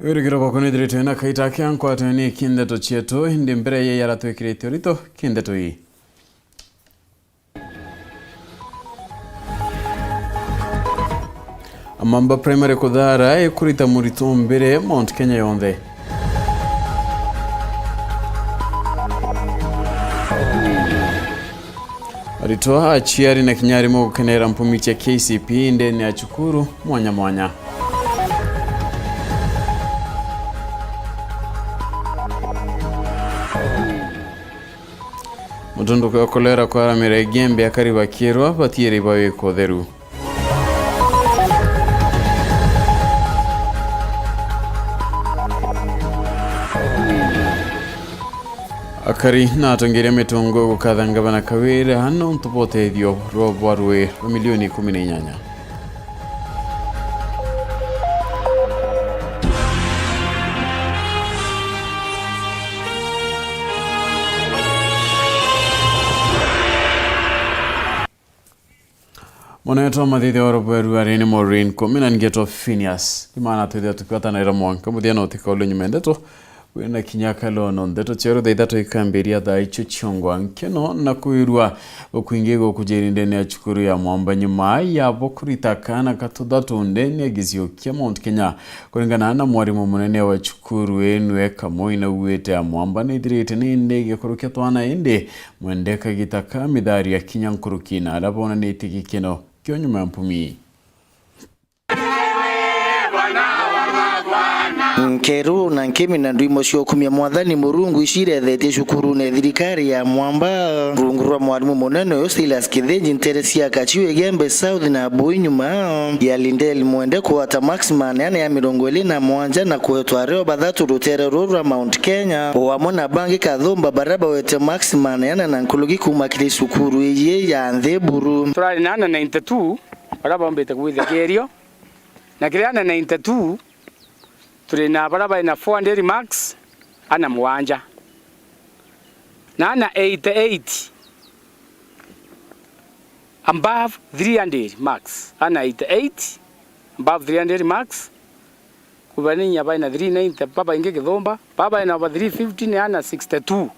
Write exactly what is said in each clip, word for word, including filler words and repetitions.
Wirigiro bwakwa nithiritwe na kaita kia nkwatene ni kindeto cietu, indi mbere ya yaratwikirite urito kindeto ii. Amamba Primary Kuthara ikurita murito mbere Mount Kenya yonthe. Aritwa, aciari na kinya arimu gukenera mpumi cia K C P ndene ya cukuru mwanya mwanya. Mutunduki wa kolera kwaramira Igembe akari bakirwa batiere ibawika utheru. Akari na atongeria mitungo gukatha ngavana Kawira nontu bwa utethio rwa bwa rui rwa milioni ikumi na inyanya. Mwana wetu wa mathithio wa rubweru ari ni Maureen Kumi na ngeto Phineas. Imana twithia tukiwatanira mwanka muthia na utikaulu nyuma ndeto. Wina kinya kalono ndeto cia rutha ithatu ikambiria thaa icio ciongwa nkeno na kwirwa ukwingi gukujiri ndene ya cukuru ya Mwamba nyuma ya bo kurita kana katuthatu ndene ya gizio kia Mount Kenya. Kuringana na mwarimu munene wa cukuru inu e Kamoi na uite ya Mwamba nithirite ni ndege kurukia twana indi mwendeka gitaka mithari ya kinya nkuruki na aria bonanitie gikeno kio nyuma ya mpumi. Nkeru na nkimi na ndwimo cia ukumia Mwathani Murungu icirethetie cukurune thirikari ya Mwamba. Rungu rwa mwarimu munene uyu Silas Kithinji, ntere cia Kachiu, Igembe South na Bui nyuma ya Lindel Mwende kugwata max manene ya mirongo iri na mwanja na kuhetwa ario bathatu rutere ruru rwa Mount Kenya, o amwe na bangi kathumba baria bawete max manene na nkuruki kuma kiri cukuru iji ya nthi buru. Turari na ana ninety-two baria baumbite kwithia kierio, na kiri ana ninety-two turi na baria bai na four hundred marks, ana mwanja, na ana eighty-eight above three hundred marks, ana eighty-eight above three hundred marks. Kuba ni inya baina three ninety, babaingi kithumba, babaina over three fifty ni ana sixty-two,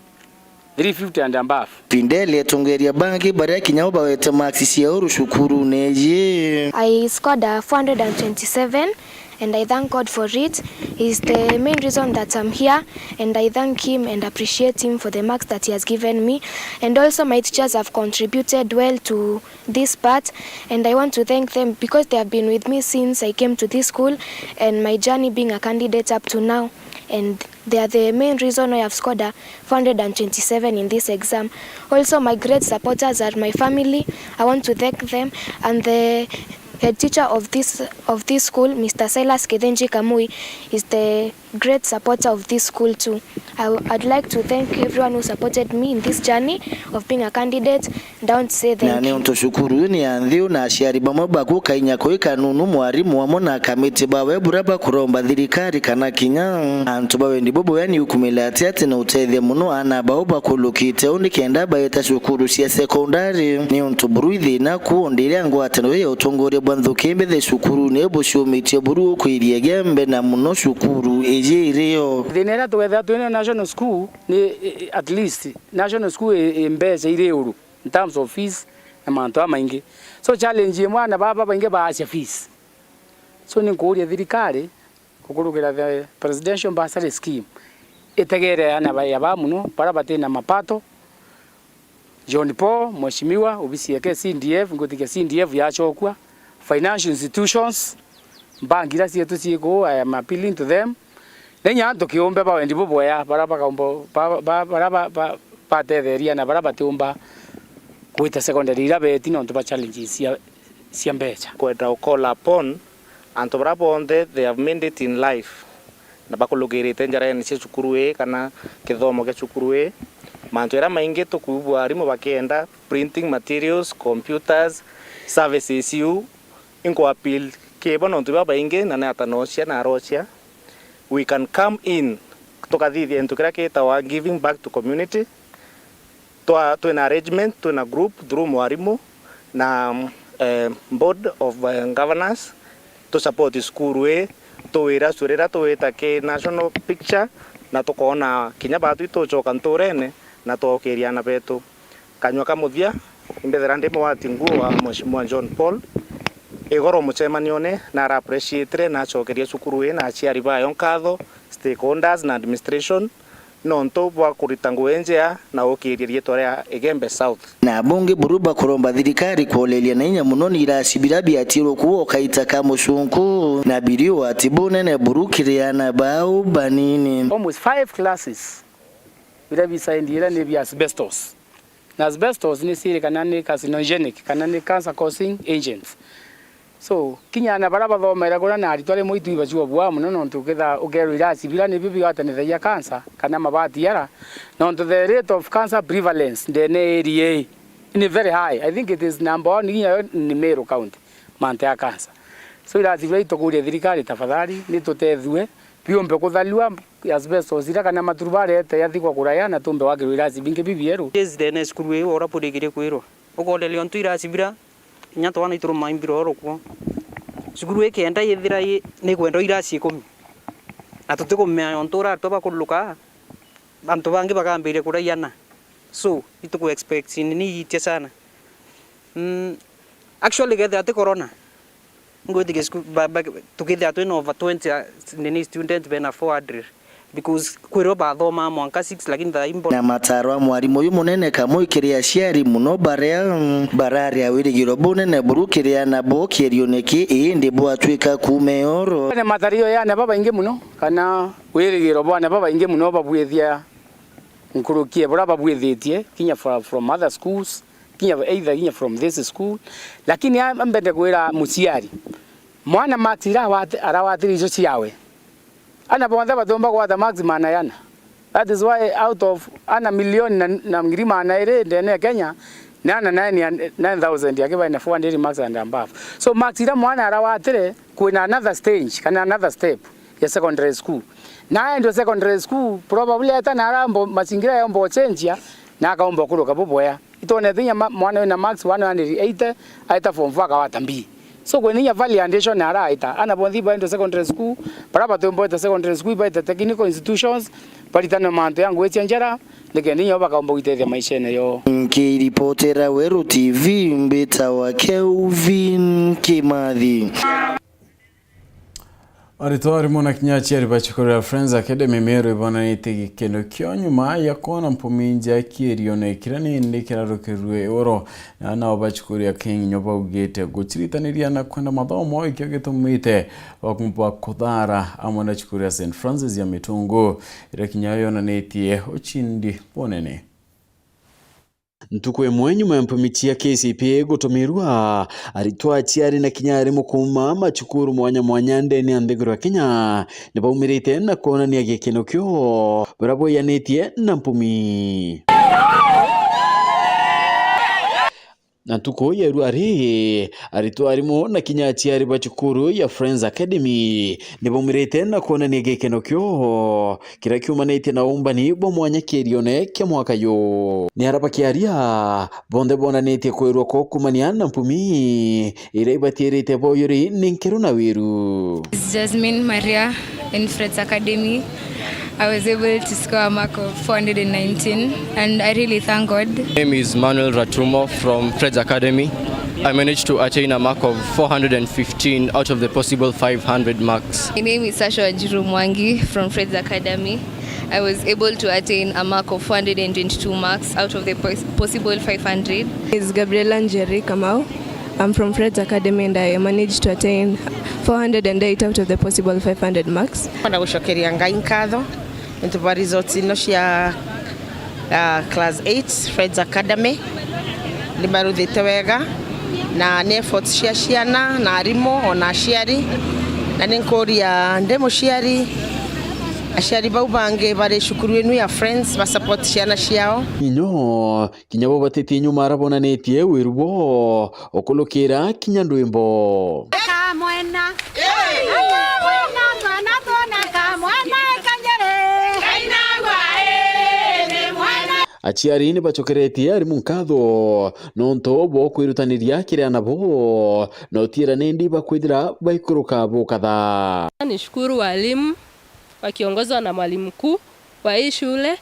three fifty and above. Findel etongeria bangi baria kinya bo bawete maksi cia uru cukurune iji. I scored a four hundred and twenty-seven and I thank God for it. He's the main reason that I'm here and I thank him and appreciate him for the marks that he has given me. And also my teachers have contributed well to this part, and I want to thank them because they have been with me since I came to this school and my journey being a candidate up to now, and they are the main reason why I've scored a four hundred and twenty-seven in this exam. Also, my great supporters are my family. I want to thank them, and the head teacher of this, of this school, Mister Silas Kithinji Kamui, is the great supporter of this school too. I w-, I'd like to thank everyone who supported me in this journey of being a candidate. Don't say thank you. Na ni untu cukuru ii ni ya nthiu na aciari bamwe baku kainya kwi kanunu mwarimu amwe na akamiti bawe buria bakuromba thirikari kana kinya antu ba wendi bubuya ni ukumila ati ati na utethia muno ana bao bakulukite u nikenda baita cukuru cia sekondari. Ni untu buru ithina ku ndiria ngwataniro ya utongoria bwa nthuki mbithi cukurune buciumitie buru ukwirie Igembe na muno cukuru iji irio. Thina iria tugetha twina national school ni, i-, i-, at least national school i, i mbeca iri uru in terms of fees na mantu jamaingi. So challenge imwe ana baba baingi baacia fees. So ni nkuuria thirikari kukurukira the presidential bursary scheme itegere ana ba, ya ba muno bara batina mapato. John Paul, mheshimiwa, obisi yake C D F, ngwitikia C D F yacokua, financial institutions, mbangi iria cietu cii kuu, I am appealing to them. Na inya antu kiumbe ba wendi buboya, bara bakaumba, ba, ba, bara ba, ba, batetheria na bara batiumba gwita secondary iria beti nontu ba challenges cia, cia mbeca. Kwenda u call upon antu bara bonthe they have made it in life, na bakulukirite njarene cia cukuru ii kana kithomo kia cukuru ii. Mantu jaria maingi tukuigua arimu bakienda, printing materials, computers, services iu, inkuappeal kibo nontu babaingi na ni atanocia na arocia. We can come in, tukathithia into kiria kitawa giving back to community. Twa, twina arrangement, twina group through mwarimu na, eh, board of, eh, governors, tu support school ii, Tuwira acio riria tuwita ki national picture na tukoona kinya baatwi tucoka ntuurene na twaukiria aana beetu. Kanyua ka muthia, imbethira ndi muwati nguo wa Mheshimiwa John Paul, igoro mucemanione na ara appreciatire na acokerie cukuru ii na aciari bayo nkatho, stakeholders na administration, nontu bwa kurita ngugi njea na gukiiria riitwa ria Igembe South. Na bungi buru bakuromba thirikari kwoleria na inya mono ni irasi bira biatirwe kuo kaita ka mucunku, na birio ati bunene buru kiri aana bau banini. Almost five classes bira bisaindiire ni bia asbestos. Na asbestos ni ciirikana ni carcinogenic kana ni cancer causing agents. So, kinya aana baria bathomeere kuria na aritwa rimwe itwibacua bua mono, nontu uketha-, ukeerwa irasi bira nibio bigwatanithagia cancer kana mabati yara, nontu the rate of cancer prevalence ndene area ii ni very high. I think it is number one, kinya yo ni Meru County, mantu ya cancer. So, irasi bira itukuria thirikari, tafadhali, ni tutethue biumbe kuthalua asbestos ira kana maturu bareete yathikwa kuraya na tumbe gwakirwa irasi bingi bibieru. Yes, ndene cukuru iu uria burikirie kwirwa. Ukoneria untu irasi bira, kinya twana ituruma imbira oro kuo. Cukuru ii kenda yithira i-, ni kwendwa irasi ikumi. Na tutikumenya untu uratwa bakururuka, antu bangi bakambiria kuraiana. So, ituku expect nini iitia sana. Mm, actually, kethira ti corona, ngwitikia sku-, ba-, ba-, tukithira twina over twenty, ah, nini student bena four hundred, because kwirio bathomaa mwanka six, lakini thaa imbo. Na mataro a mwarimu uyu munene kamwe kiri aciari mono baria, mm, bararia wirigiro bunene buru kiri aana bo kierione ki, indi bwatwika kuuma eoro. Ni matario ya aana babaingi mono, kana wirigiro bwa aana babaingi mono babwithia nkuruki e buria babwithitie, kinya fro-, from other schools, kinya either kinya from this school. Lakini a-, ambende kwira muciari, mwana marks ira awati-, arawatire icio ciawe. Aana bonthe batiumba gwata marks maana yana. That is why out of aana milioni na, na ngiri maana iri ndene ya Kenya, ni aana nine, nine thousand aki baina four hundred marks and above. So marks ira mwana arawatire, kwina another stage kana another step ya secondary school. Na aendwe secondary school, probably eta na ara mbo-, mazingira yomba ucenjia, na akaomba kuruka bubwea. Itwonete inya ma-, mwana wina marks one hundred eighty, aeta form four akawata B. So, kwina inya value addition na araita. Ana bonthi baendwe secondary school, bara batomba gwita secondary school, baita technical institutions, baritana mantu ya ngugi cia njara, nikenda inya bo bakaomba gwitethia maishene yoo. Nkiripotera Weru T V, mbitawa Kelvin Kimathi. Aritwa arimwe na kinya aciari ba cukuru ya Friends Academy Meru ibonanitie gikeno kio nyuma ya kwona mpumi nja kierione kiria nindi kirarukirue iguru. Na nao ba cukuru ya King nyo baugite guciritaniria na kwenda mathomo ikio gitumite bakumbwa kuthara amwe na cukuru ya Saint Francis ya Mitungu, iria kinya yonanitie ucindi bunene. Ntuku imwe nyuma ya mpumi cia K C P E gutumirwa, aritwa, aciari na kinya arimu kuuma macukuru mwanya mwanya ndene ya nthiguru ya Kenya nibaumirite na kwonania gikeno kio buria bwiyanitie na mpumi. Na ntuku ya irua ri, aritwa, arimu na kinya aciari ba cukuru ya Friends Academy nibaumirite na kwonania gikeno kio kiria kiumanitie na umbani bwa mwanya kierione kia mwaka yu. Ni ara bakiaria, bonthe bonanitie kwirwa kwa kumania na mpumi iria ibatirite boyuri ni nkeru na wiru. Jasmine Maria in Fred's Academy. I was able to score a mark of four hundred and nineteen, and I really thank God. My name is Manuel Ratumo from Fred's Academy. I managed to attain a mark of four hundred and fifteen out of the possible five hundred marks. My name is Sasha Wajuru Mwangi from Fred's Academy. I was able to attain a mark of four hundred and twenty-two marks out of the pos-, possible five hundred. Is Gabriela Njeri Kamau. I'm from Fred's Academy and I managed to attain four hundred and eight out of the possible five hundred marks. Kwenda gucokeria Ngai nkatho nontu bwa results ino cia, ah, class eight, Fred's Academy. Nimaruthite wega na ni efforts cia ciana na arimu ona aciari, na ni nkuria ndi muciari, aciari bau bangi bari cukuru inu ya Friends ba support ciana ciao. Inyo kinya bo batitie nyuma ara bonanitie wiru bwo ukulukira kinya ndwimbo. Kamwena. Kamwena, twana twona kamwena, ikanyere. Kainagwa, ii, ni mwena. Aciari ni bacokeretie arimu nkatho nontu bwa kwirutaniria kiri ana bo, na utiira nindi bakwithira baikuruka bukatha. Nishukuru walimu wakiongozwa na mwalimu mkuu wa hii shule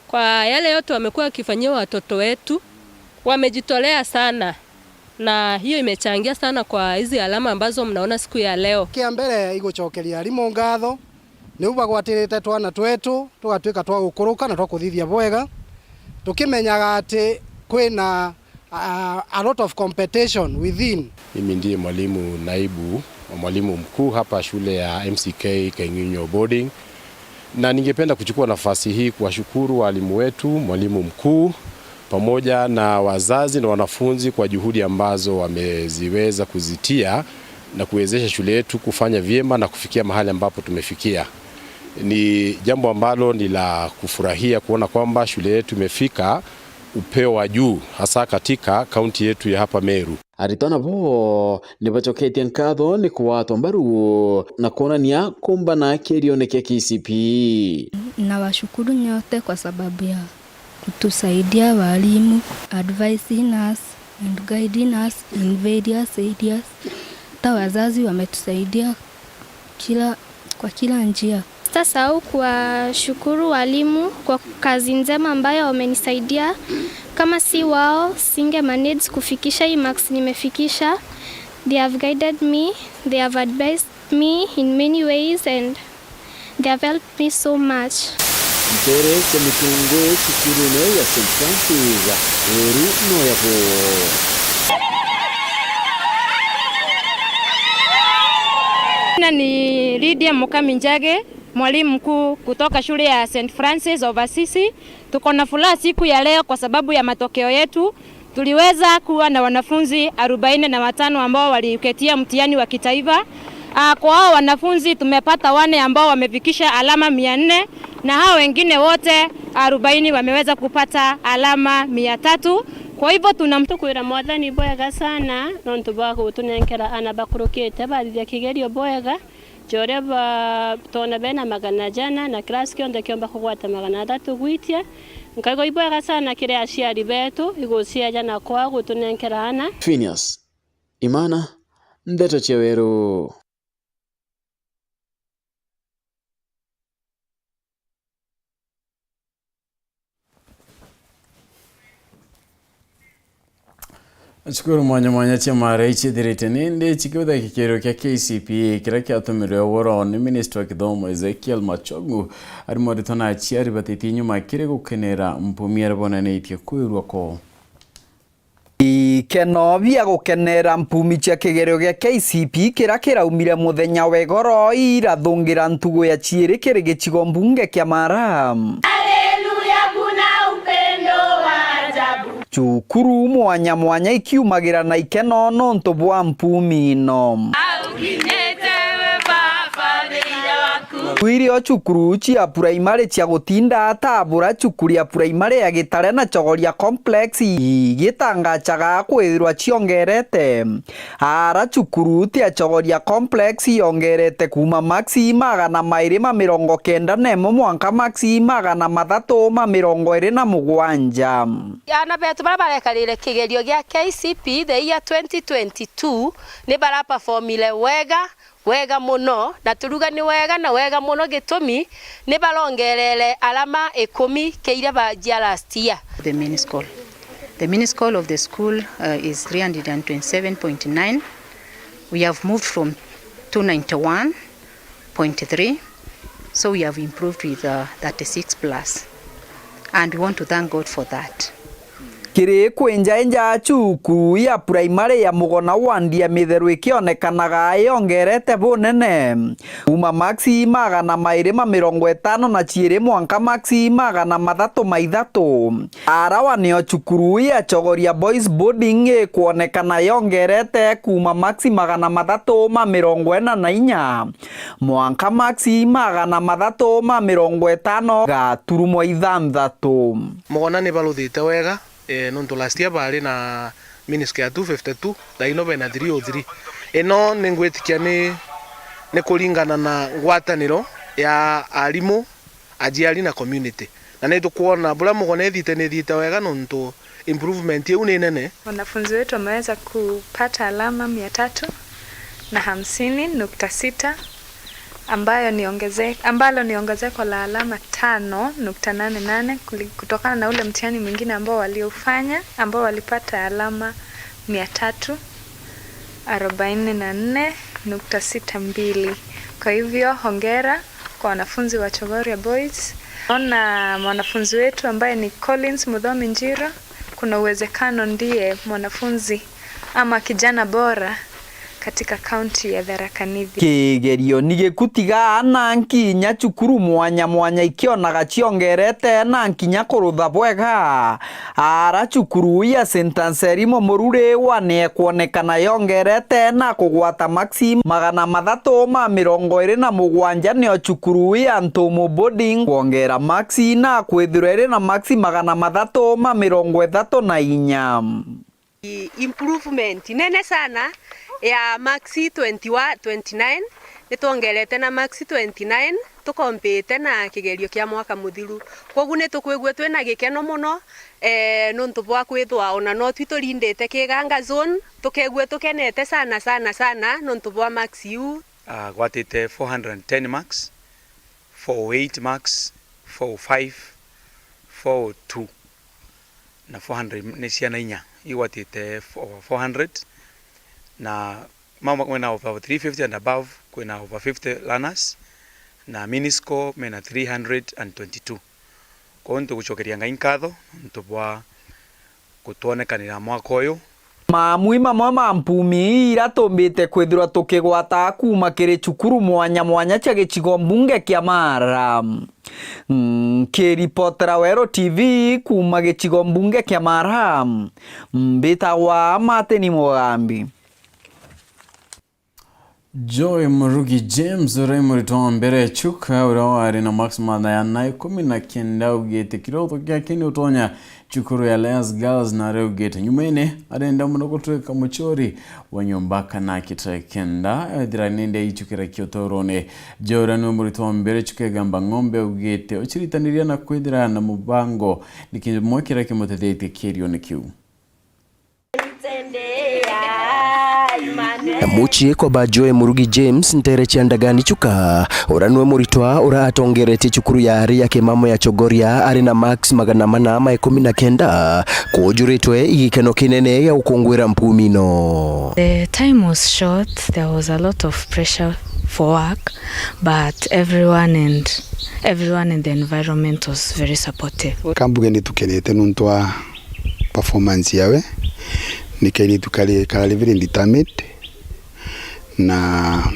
kwa yale yote wamekuwa wakifanyia watoto wetu. Wamejitolea sana, na hiyo imechangia sana kwa hizi alama ambazo mnaona siku ya leo. Kia mbere, igucokeria arimu ngatho, niu bagwatirite twana twetu, tugatwika twa gukuruka na twa kuthithia bwega, tukimenyaga ati kwina, ah, a lot of competition within. Mimi ndiye mwalimu naibu wa mwalimu mkuu hapa shule ya M C K Kaing'ing'io Boarding, na ningependa kuchukua nafasi hii kuwashukuru walimu wetu, mwalimu mkuu, pamoja na wazazi na wanafunzi kwa juhudi ambazo wameziweza kuzitia na kuwezesha shule yetu kufanya vyema na kufikia mahali ambapo tumefikia. Ni jambo ambalo ni la kufurahia kuona kwamba shule yetu imefika upeo wa juu, hasa katika kaunti yetu ya hapa Meru. Aritwa nabo ni bacoketie nkatho ni kugwatwa mbaru na kwonania kumbana kirione kia K C P E. Nawashukuru nyote kwa sababu ya kutusaidia walimu, advising us and guiding us in various areas. Hata wazazi wametusaidia kila, kwa kila njia. Sitasahau kuwashukuru walimu kwa kazi njema ambayo wamenisaidia. Kama si wao, singe manage kufikisha hii marks nimefikisha. They have guided me, they have advised me in many ways and they have helped me so much. Ntere cia Mitungu cukurune ya Saint Francis, Weru no yabo. Jina ni Lydia Mukami Njagi, mwalimu mkuu kutoka shule ya Saint Francis of Assisi. Tuko na furaha siku ya leo kwa sababu ya matokeo yetu. Tuliweza kuwa na wanafunzi arobaini na watano ambao waliketia mtihani wa kitaifa. Ah, kwa hao wanafunzi tumepata wane ambao wamefikisha alama mia nne na hao wengine wote arobaini wameweza kupata alama mia tatu. Kwa hivyo tunam- Tukwira Mwathani bwega sana nontu bwa gutunenkera ana bakurukite bathithia kigerio bwega. Joria ba-, twona bena magana jana na class kionthe kiomba kugwata magana athatu gwitia. Nkaigua ibwega sana kiri aciari betu iguciaja na kwao gutunenkera ana. Phineas Imana, Ndeto cia Weru. Cukuru mwanya mwanya cia mara iciithirite nindi cikiutha kikiro kia K C P E kiria kiatumirwe ugoro ni Minister wa Kithomo Ezekiel Machogu. Arimu, aritwa na aciari batitie nyuma kiri gukenera mpumi aria bonanitie kwirua kwao. Ikeno bia gukenera mpumi cia kigerio gia K C P E kiria kiraumire muthenya wa igoro irathungira ntugu ya ciiri kiri gicigo mbunge kia Mara. Haleluya, kuna upendo wa ajabu. Cukuru mwanya mwanya ikiumagira na ikeno nontu bwa mpumi ino. Au kinete we Baba, thĩinĩ waku. Kwirio cukuru cia puraimari cia gutinda atabura cukuru ya puraimari ya Gitare na Chogoria Complex igitangacaga kwithirwa ciongerete. Ara cukuru tia Chogoria Complex yongerete kuuma maksi magana mairi ma mirongo kenda na imwe mwanka maksi magana mathatu ma mirongo iri na mugwanja. Aana betu baria barekarire kigerio gia K C P E the year twenty twenty-two ni baraperformire wega, wega muno, na turuga ni wega na wega muno gitumi ni barongerere alama ikumi kia iria ba-, cia last year. The mean score. The mean score of the school, uh, is three hundred and twenty-seven point nine. We have moved from two ninety-one point three. So we have improved with, uh, thirty-six plus. And we want to thank God for that. Kiri kwinjainja cukuru ya puraimari ya Mugona wandi ya Mitheru ikionekanaga yongerete bunene. Kuuma maksi magana mairi ma mirongo itano na ciiri mwanka maksi magana mathatu ma ithatu. Arawa nio cukuru ya Chogoria Boys Boarding ikwonekana yongerete kuuma maksi magana mathatu ma mirongo ina na inya mwanka maksi magana mathatu ma mirongo itano gaturumo ithanthatu. Mugona ni baruthite wega, eh, nontu last year baari na mean score ya two fifty-two, thaa ino bena three oh three. Ino ni ngwitikia ni, ni kuringana na ngwataniro ya arimu, aciari na community. Na ni tukwona buria mugone ithite ni ithite wega nontu improvement iu ni nene. Wanafunzi wetu wameweza kupata alama mia tatu na hamsini nukta sita, ambayo ni ongeze-, ambalo ni ongezeko la alama tano nukta nane nane kuli-, kutokana na ule mtihani mwingine ambao waliofanya, ambao walipata alama mia tatu arobaini na nne nukta sita mbili. Kwa hivyo, hongera kwa wanafunzi wa Chogoria Boys. Naona mwanafunzi wetu ambaye ni Collins Muthomi Njiro, kuna uwezekano ndiye mwanafunzi ama kijana bora katika kaunti ya Tharaka Nithi. Kigerio ni gikutigaa na nkinya cukuru mwanya mwanya ikionaga ciongerete na nkinya kurutha bwega. Ara cukuru ya Saint Anselmo Mururiwa ni ekwonekana yongerete na kugwata maksi magana mathatu ma mirongo iri na mugwanja, nio cukuru ya Ntumu Boarding kwongera maksi na kwithirwa iri na maksi magana mathatu ma mirongo ithatu na inya. Improvement nene sana ya maksi twenty-one, twenty-nine, nitwongerete na maksi twenty-nine tukompite na kigerio kia mwaka muthiru. Kwogu nitukwigua twina gikeno mono, eh, nontu bwa kwithwa ona no twi turindite Kiganga zone, tukegua tukenete sana, sana, sana nontu bwa maksi iu. Agwatite four hundred and ten marks, four oh eight marks, four oh five, four oh two, na four hundred ni ciana inya igwatite over four hundred, na mama kwina over three fifty and above, kwina over fifty learners, na mini score mena three hundred and twenty-two. Kwou ntugucokeria Ngai nkatho nontu bwa gutwonekanira mwaka uyu. Mamwe mamwe ma mpumi ira tumbite kwithirwa tukigwata kuuma kiri cukuru mwanya mwanya cia gicigo mbunge kia Mara. Nkiripotera Weru T V kuuma gicigo mbunge kia Mara, mbitagwa Martin Mugambi. Joy Murugi James, uria muritwa wa mbere Chuka, uria wari na marks mathayana ikumi na kenda, augite kiroto giake ni utonya cukuru ya Elias Girls, na araugite nyumene arenda mono gutwika muchori wa nyumba kana architect kenda ethira nindi aichukira kiotorone. Joy uria niwe muritwa wa mbere Chuka Igamba Ng'ombe augite uchiritaniria na kwithira na mubango ni kimwe kiria kimutethetie kirione kiu. Muciiko ba Joy Murugi James, ntere cia Ndagani Chuka, uria niwe muritwa uria atongeretie cukuru ya ari ya kimamo ya Chogoria, ari na marks magana mana ma ikumi na kenda, kujuritwe igikeno kinene gia gukunguira mpumino. The time was short, there was a lot of pressure for work, but everyone and, everyone in the environment was very supportive. Kambuge ni tukenete nontu wa performance yawe, ni kairitu kari, karari very determined na,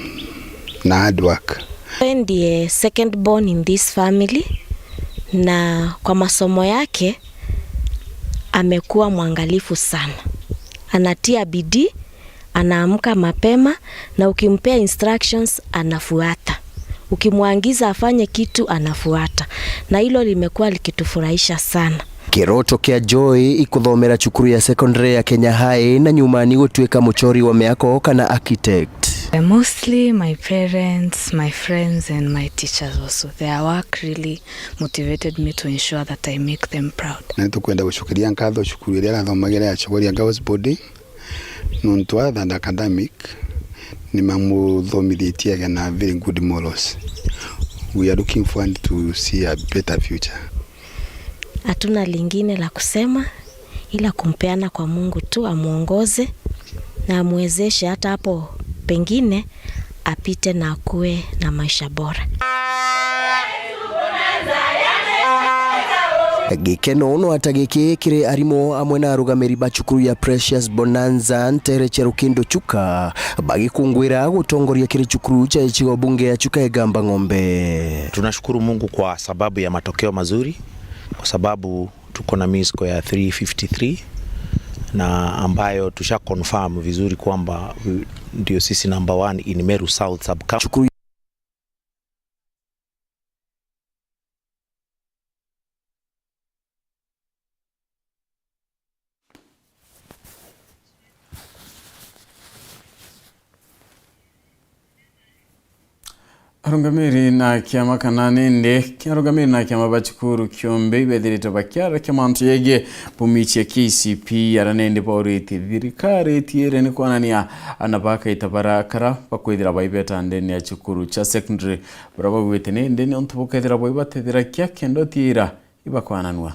na hard work. Yeye ndiye second born in this family, na kwa masomo yake amekuwa mwangalifu sana. Anatia bidii, anaamka mapema, na ukimpea instructions anafuata. Ukimwagiza afanye kitu anafuata, na hilo limekuwa likitufurahisha sana. Kiroto kia Joy ikuthomera cukuru ya secondary ya Kenya High na nyuma ni gutuika muchori wa miako kana architect. Eh, mostly my parents, my friends and my teachers also. Their work really motivated me to ensure that I make them proud. Na nitukwenda gucokeria nkatho cukuru iria arathomagira ya Chogoria Girls Boarding. Nontu atha and academic, nimamuthomithitie age na very good morals. We are looking forward to see a better future. Hatuna lingine la kusema ila kumpeana kwa Mungu tu, amuongoze na amwezeshe hata hapo pengine apite na akuwe na maisha bora. Gikeno no ata giki kiri arimu amwe na arugamiri ba cukuru ya Precious Bonanza ntere cia Rukindo Chuka, bagikungwira gutongoria kiri cukuru cia gicigo bunge ya Chuka Igamba Ng'ombe. Tunashukuru Mungu kwa sababu ya matokeo mazuri, kwa sababu tuko na mean score ya three fifty-three, na ambayo tusha confirm vizuri kwamba ndio sisi number one in Meru South Sub County. Cukuru Arungamiri na kiama kana nindi arungamiri na kiama ba cukuru kiombe ibethirite bakiarakia mantu yegie mpumi cia K C P ara nindi bauritie thirikari itiire ni kwanania ana bakaita barakara bakwithira baibeta ndene ya cukuru cia secondary. Bara bagwite nindi ni untu bukethira bwaibatethera kia kenda utiira ibakwananua.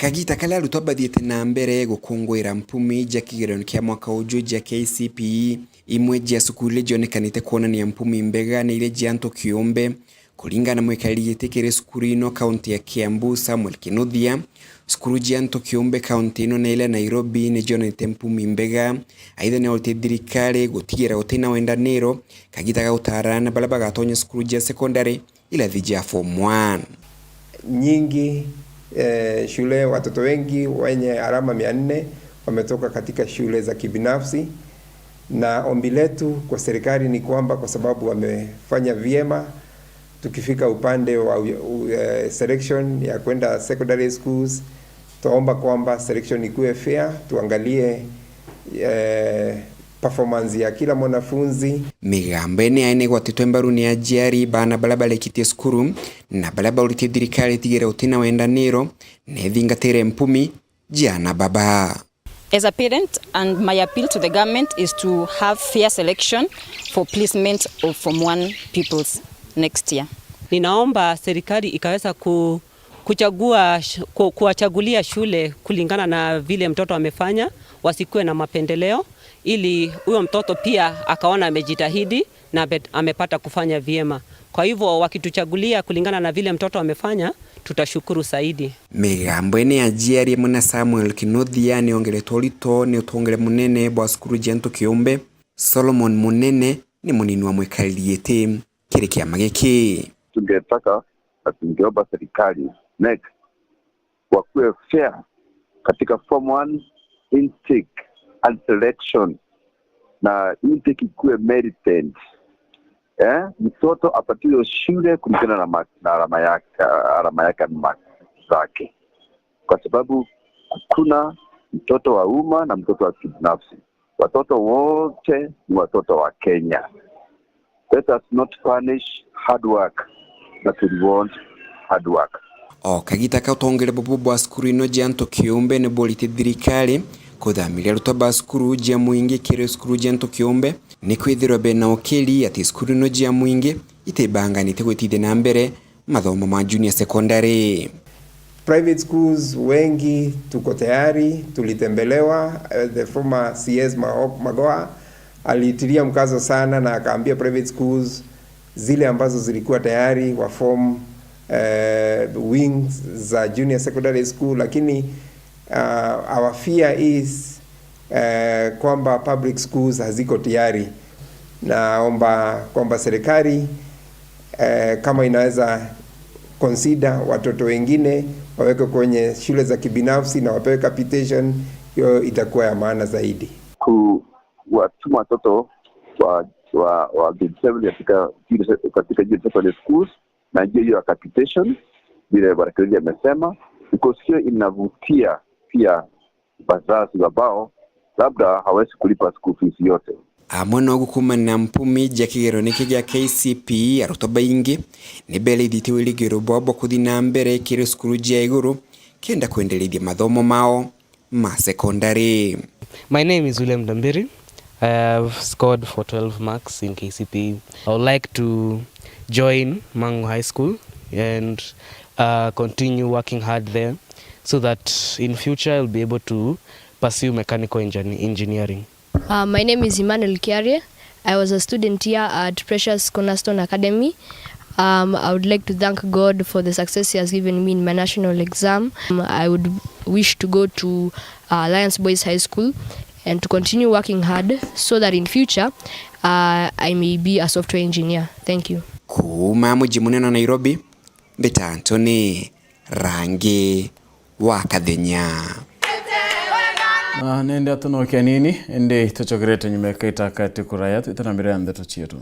Kagita karia arutwa bathiite na mbere gukunguira mpumi ja kigerio kia mwaka uju ja K C P E, imwe ja cukuru iria cionekanite kwonania mpumi mbega ni iria cia antu kiumbe. Kuringana na mwikariri giti kiri cukuru ino kaunti ya Kiambu, Samuel Kinuthia, cukuru cia antu kiumbe kaunti ino na iria Nairobi ni cionete mpumi mbega. Aitha ni aurite thirikari gutigira gutina wendaniro kagita ga gutaarana na baria bagatonya cukuru cia secondary irathi cia form one. Nyingi, eh, shule, watoto wengi wenye alama mia nne wametoka katika shule za kibinafsi, na ombi letu kwa serikali ni kwamba kwa sababu wamefanya vyema, tukifika upande wa u-, u-, eh, selection ya kwenda secondary schools, twaomba kwamba selection ikuwe fair, tuangalie, eh, performance ya kila mwanafunzi. Migambo ene yae ni igwatitwe mbaru ni aciari, baana baria barikitie cukuru na baria bauritie thirikari itigire gutina wendaniro na ithingatire mpumi cia ana baba. As a parent, and my appeal to the government is to have fair selection for placement of form one pupils next year. Ninaomba serikali ikaweza ku-, kuchagua sh-, ku-, kuwachagulia shule kulingana na vile mtoto amefanya, wasikuwe na mapendeleo, ili huyo mtoto pia akaona amejitahidi na ame-, amepata kufanya vyema. Kwa hivyo, wakituchagulia kulingana na vile mtoto amefanya, tutashukuru zaidi. Migambo ene ya aciari amwe na Samuel Kinuthia ni ongeretwe urito ni utongere munene bwa cukuru cia antu kiumbe. Solomon Munene ni munini wa mwikariri giti kiri kiama giki. Tungetaka na tungeomba serikali, NEC, wakuwe fair katika form one intake and selection, na intake ikuwe merited. Eh, mtoto apatiwe shule kulingana na ma-, na alama yake, alama yake na marks zake, kwa sababu hakuna mtoto wa umma na mtoto wa kibinafsi. Watoto wote ni watoto wa Kenya. Let us not punish hard work, but reward hard work. O kagita kau, utongere bubu bwa cukuru ino cia antu kiumbe ni burite thirikari kuthamiria arutwa ba cukuru cia mwingi kiri cukuru cia antu kiumbe, ni kwithirwa bena ukiri ati cukuru ino cia mwingi itibanganite gwitithia na mbere mathomo ma junior secondary. Private schools wengi tuko tayari, tulitembelewa, eh, the former C S Maho-, Magoha alitilia mkazo sana na akaambia private schools zile ambazo zilikuwa tayari wa form, eh, wings za junior secondary school, lakini, ah, our fear is, eh, kwamba public schools haziko tayari. Naomba kwamba serikali, eh, kama inaweza consider watoto wengine wawekwe kwenye shule za kibinafsi na wapewe capitation, hiyo itakuwa ya maana zaidi. Kuwatuma watoto wa, wa, wa grade seven katika, katika junior secondary schools, na njia hiyo ya capitation, vile Bwana Kirindi amesema, because hiyo inavutia pia wazazi ambao labda hawezi kulipa school fees yote. Amwe no gukumana na mpumi ja kigerio niki gia K C P E, arutwa baingi ni berithite wirigiro bwao bwa kuthi na mbere kiri cukuru cia iguru kenda kwenderithia mathomo mao ma secondary. My name is William Dambiri. I have scored four twelve marks in K C P E. I would like to join Mang'u High School and, uh, continue working hard there so that in future I'll be able to pursue mechanical engineer-, engineering. Uh, my name is Emmanuel Kiarie. I was a student here at Precious Cornerstone Academy. Um, I would like to thank God for the success He has given me in my national exam. Um, I would wish to go to, uh, Alliance Boys High School and to continue working hard so that in future, uh, I may be a software engineer. Thank you. Kuuma muji munene wa Nairobi, mbita Anthony Rangi wa Kathenya. Na nende atunokia nini, indi tucokerete nyuma ya kaita kati kuraya, twite na mbere ya ndeto cietu.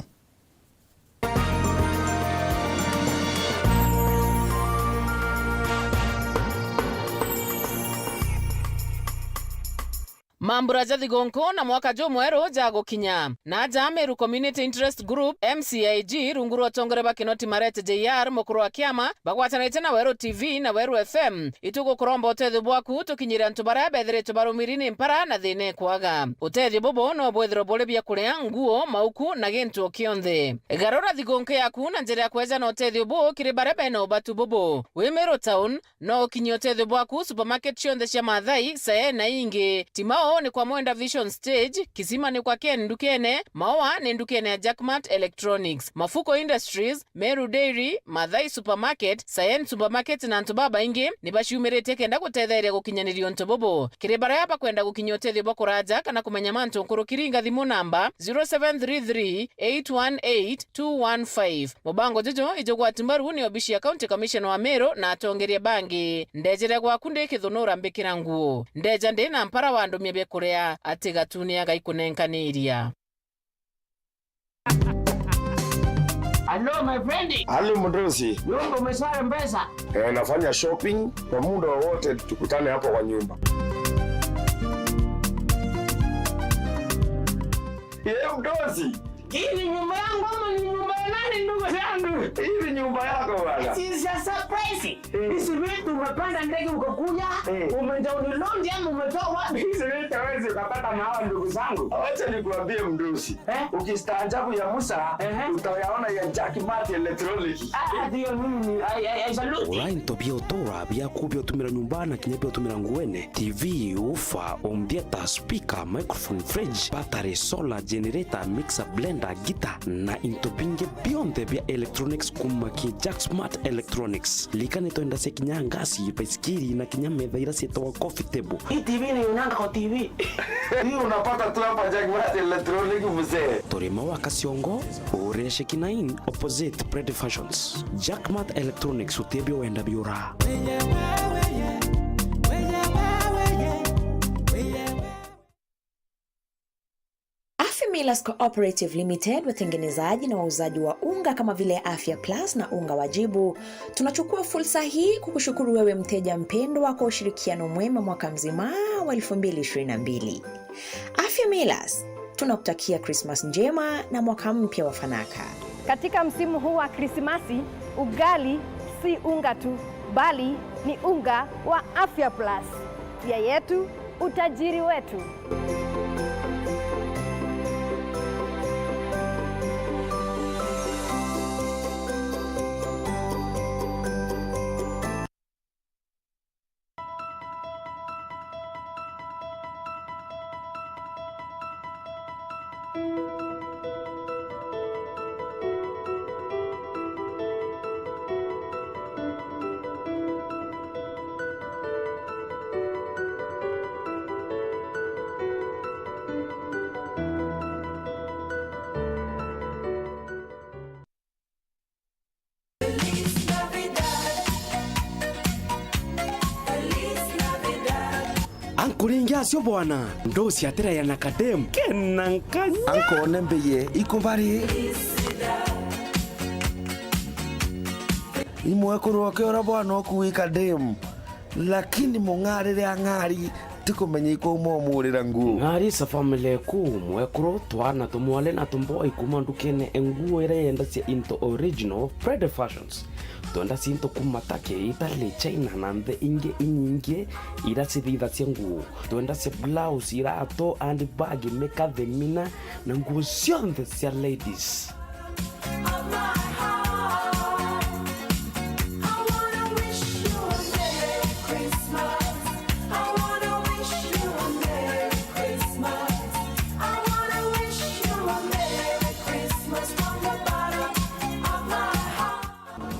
Mambura ja thigunku na mwaka jumweru jagukinya. Na aja Meru Community Interest Group, M C I G, rungu rwa utongeria bwa Kinoti Marete J R, mukuru wa kiama, bagwatanite na Weru T V na Weru F M, itugukuromba utethio bwaku tukinyire antu baria bethiritwe barumiri ni mpara na thina ikwaga. Utethio bubu no bwithirwe buri biakuria, nguo, mauku na gintu o kionthe. Garura thigunku yaku na njira ya kweja na utethio buu kiri baria bena ubatu bubu. Wi Meru Town, no ukinyie utethio bwaku supermarket cionthe cia Maathai, Sae na ingi. Timao ni kwa Mwenda Vision Stage, Kisima ni kwa Ken ndukene, Maua ni ndukene ya Jackmart Electronics, Mafuko Industries, Meru Dairy, Maathai Supermarket, Saen Supermarket na antu babaingi ni baciumiritie kenda gutetheeria gukinyaniria untu bubu. Kiri baria bakwenda gukinyia utethio bwa kuraja kana kumenya mantu nkuruki, ringa thimu namba zero seven three three eight one eight two one five. Mubango juju ijugwati mbaru ni obici ya County Commissioner wa Meru na atongeria bangi. Ndejere gwaku ndi Kithunura mbikira nguo. Ndeja ndi na mpara wa ndumia biakuria, ati gatuni agaikunenkanairia. Hello, my friend. Hali mdosi. Nyumba umeswara mpesa? Eh, nafanya shopping kwa muda wowote, tukutane hapo kwa nyumba. Yeye mdosi. Hii ni nyumba yangu ama ni nyumba ya nani, ndugu yangu? Hii ni nyumba yako bwana. It is a surprise. Eh. Hizi vitu umepanda ndege ukakuja, eh, umedownload ama umetoa wapi? Hizi vitu hawezi ukapata na hawa ndugu zangu. Wacha nikuambie mdosi. Eh? Ukistaajabu ya Musa, ehe, utayaona ya Jack Mart Electronic. Ah, ndio mimi ni, I, I, I salute. Ura into bia utura biaku bia utumira nyumba na kinya bia utumira nguene, T V, ufa, home theater, speaker, microphone, fridge, battery, solar, generator, mixer, blender, guitar na into bingi bionthe bia electronics kuma ki Jack Smart Electronics. Lika ni twenda cia kinya ngasi, baisikiri na kinya metha ira cietagwa coffee table. Hii T V ni unanga kwa T V. Hii unapata tu hapa Jack Mart Electronic, mzee. Turi Maua Kaciongo, ure Shekina Inn, opposite Pred Fashions. Jack Mart Electronics, utebio wenda biura. Afya Millers Cooperative Limited, watengenezaji na wauzaji wa unga kama vile Afya Plus na unga wa Jibu. Tunachukua fursa hii kukushukuru wewe mteja mpendwa kwa ushirikiano mwema mwaka mzima wa elfu mbili ishirini na mbili. Afya Millers, tunakutakia Christmas njema na mwaka mpya wa fanaka. Katika msimu huu wa Krismasi, ugali si unga tu, bali ni unga wa Afya Plus. Afya yetu, utajiri wetu. Ankuringi acio bwana, ndosi atiraya na kadem kena nkanya. Ankone mbiye ikubari. Imwekuru oke ura bwana okuwi kadem. Lakini mung'arire ang'ari, tikumenya ikumomurira nguo. Ng'ari sa family ku, mwekuru, twana tumwale na tumboi kuma ndukene e nguo iria yendacia into original Pred Fashions. Twendacia into kuma Turkey, Italy, China na nthi ingi inyingi iria cithithacia nguo. Twendacia blouse, iratu, handbag, mikathi, mina na nguo cionthe cia ladies.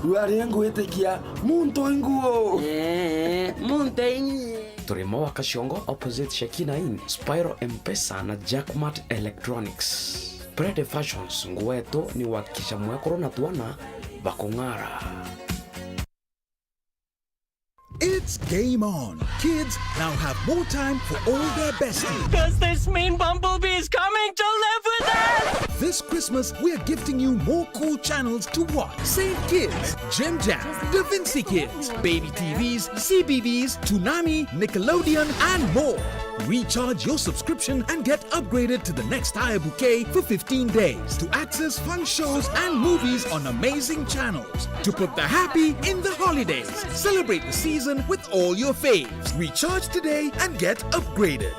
Rwari ngwitikia muntu inguo. Eh, muntu ingi. Turi Maua Kaciongo, opposite Shekina Inn, Spiral M-Pesa na Jackmart Electronics. Pred Fashions, nguo yetu ni kuhakikisha mwekuru na twana bakung'ara. It's game on. Kids now have more time for all their besties. Does this mean Bumblebee is coming to live with us? This Christmas, Christmas, we're gifting you more cool channels to watch. Saint Kids, Jim Jam, Da Vinci Kids, Baby T Vs, C B B S, Toonami, Nickelodeon, and more. Recharge your subscription and get upgraded to the next higher bouquet for fifteen days to access fun shows and movies on amazing channels. To put the happy in the holidays. Celebrate the season with all your faves. Recharge today and get upgraded.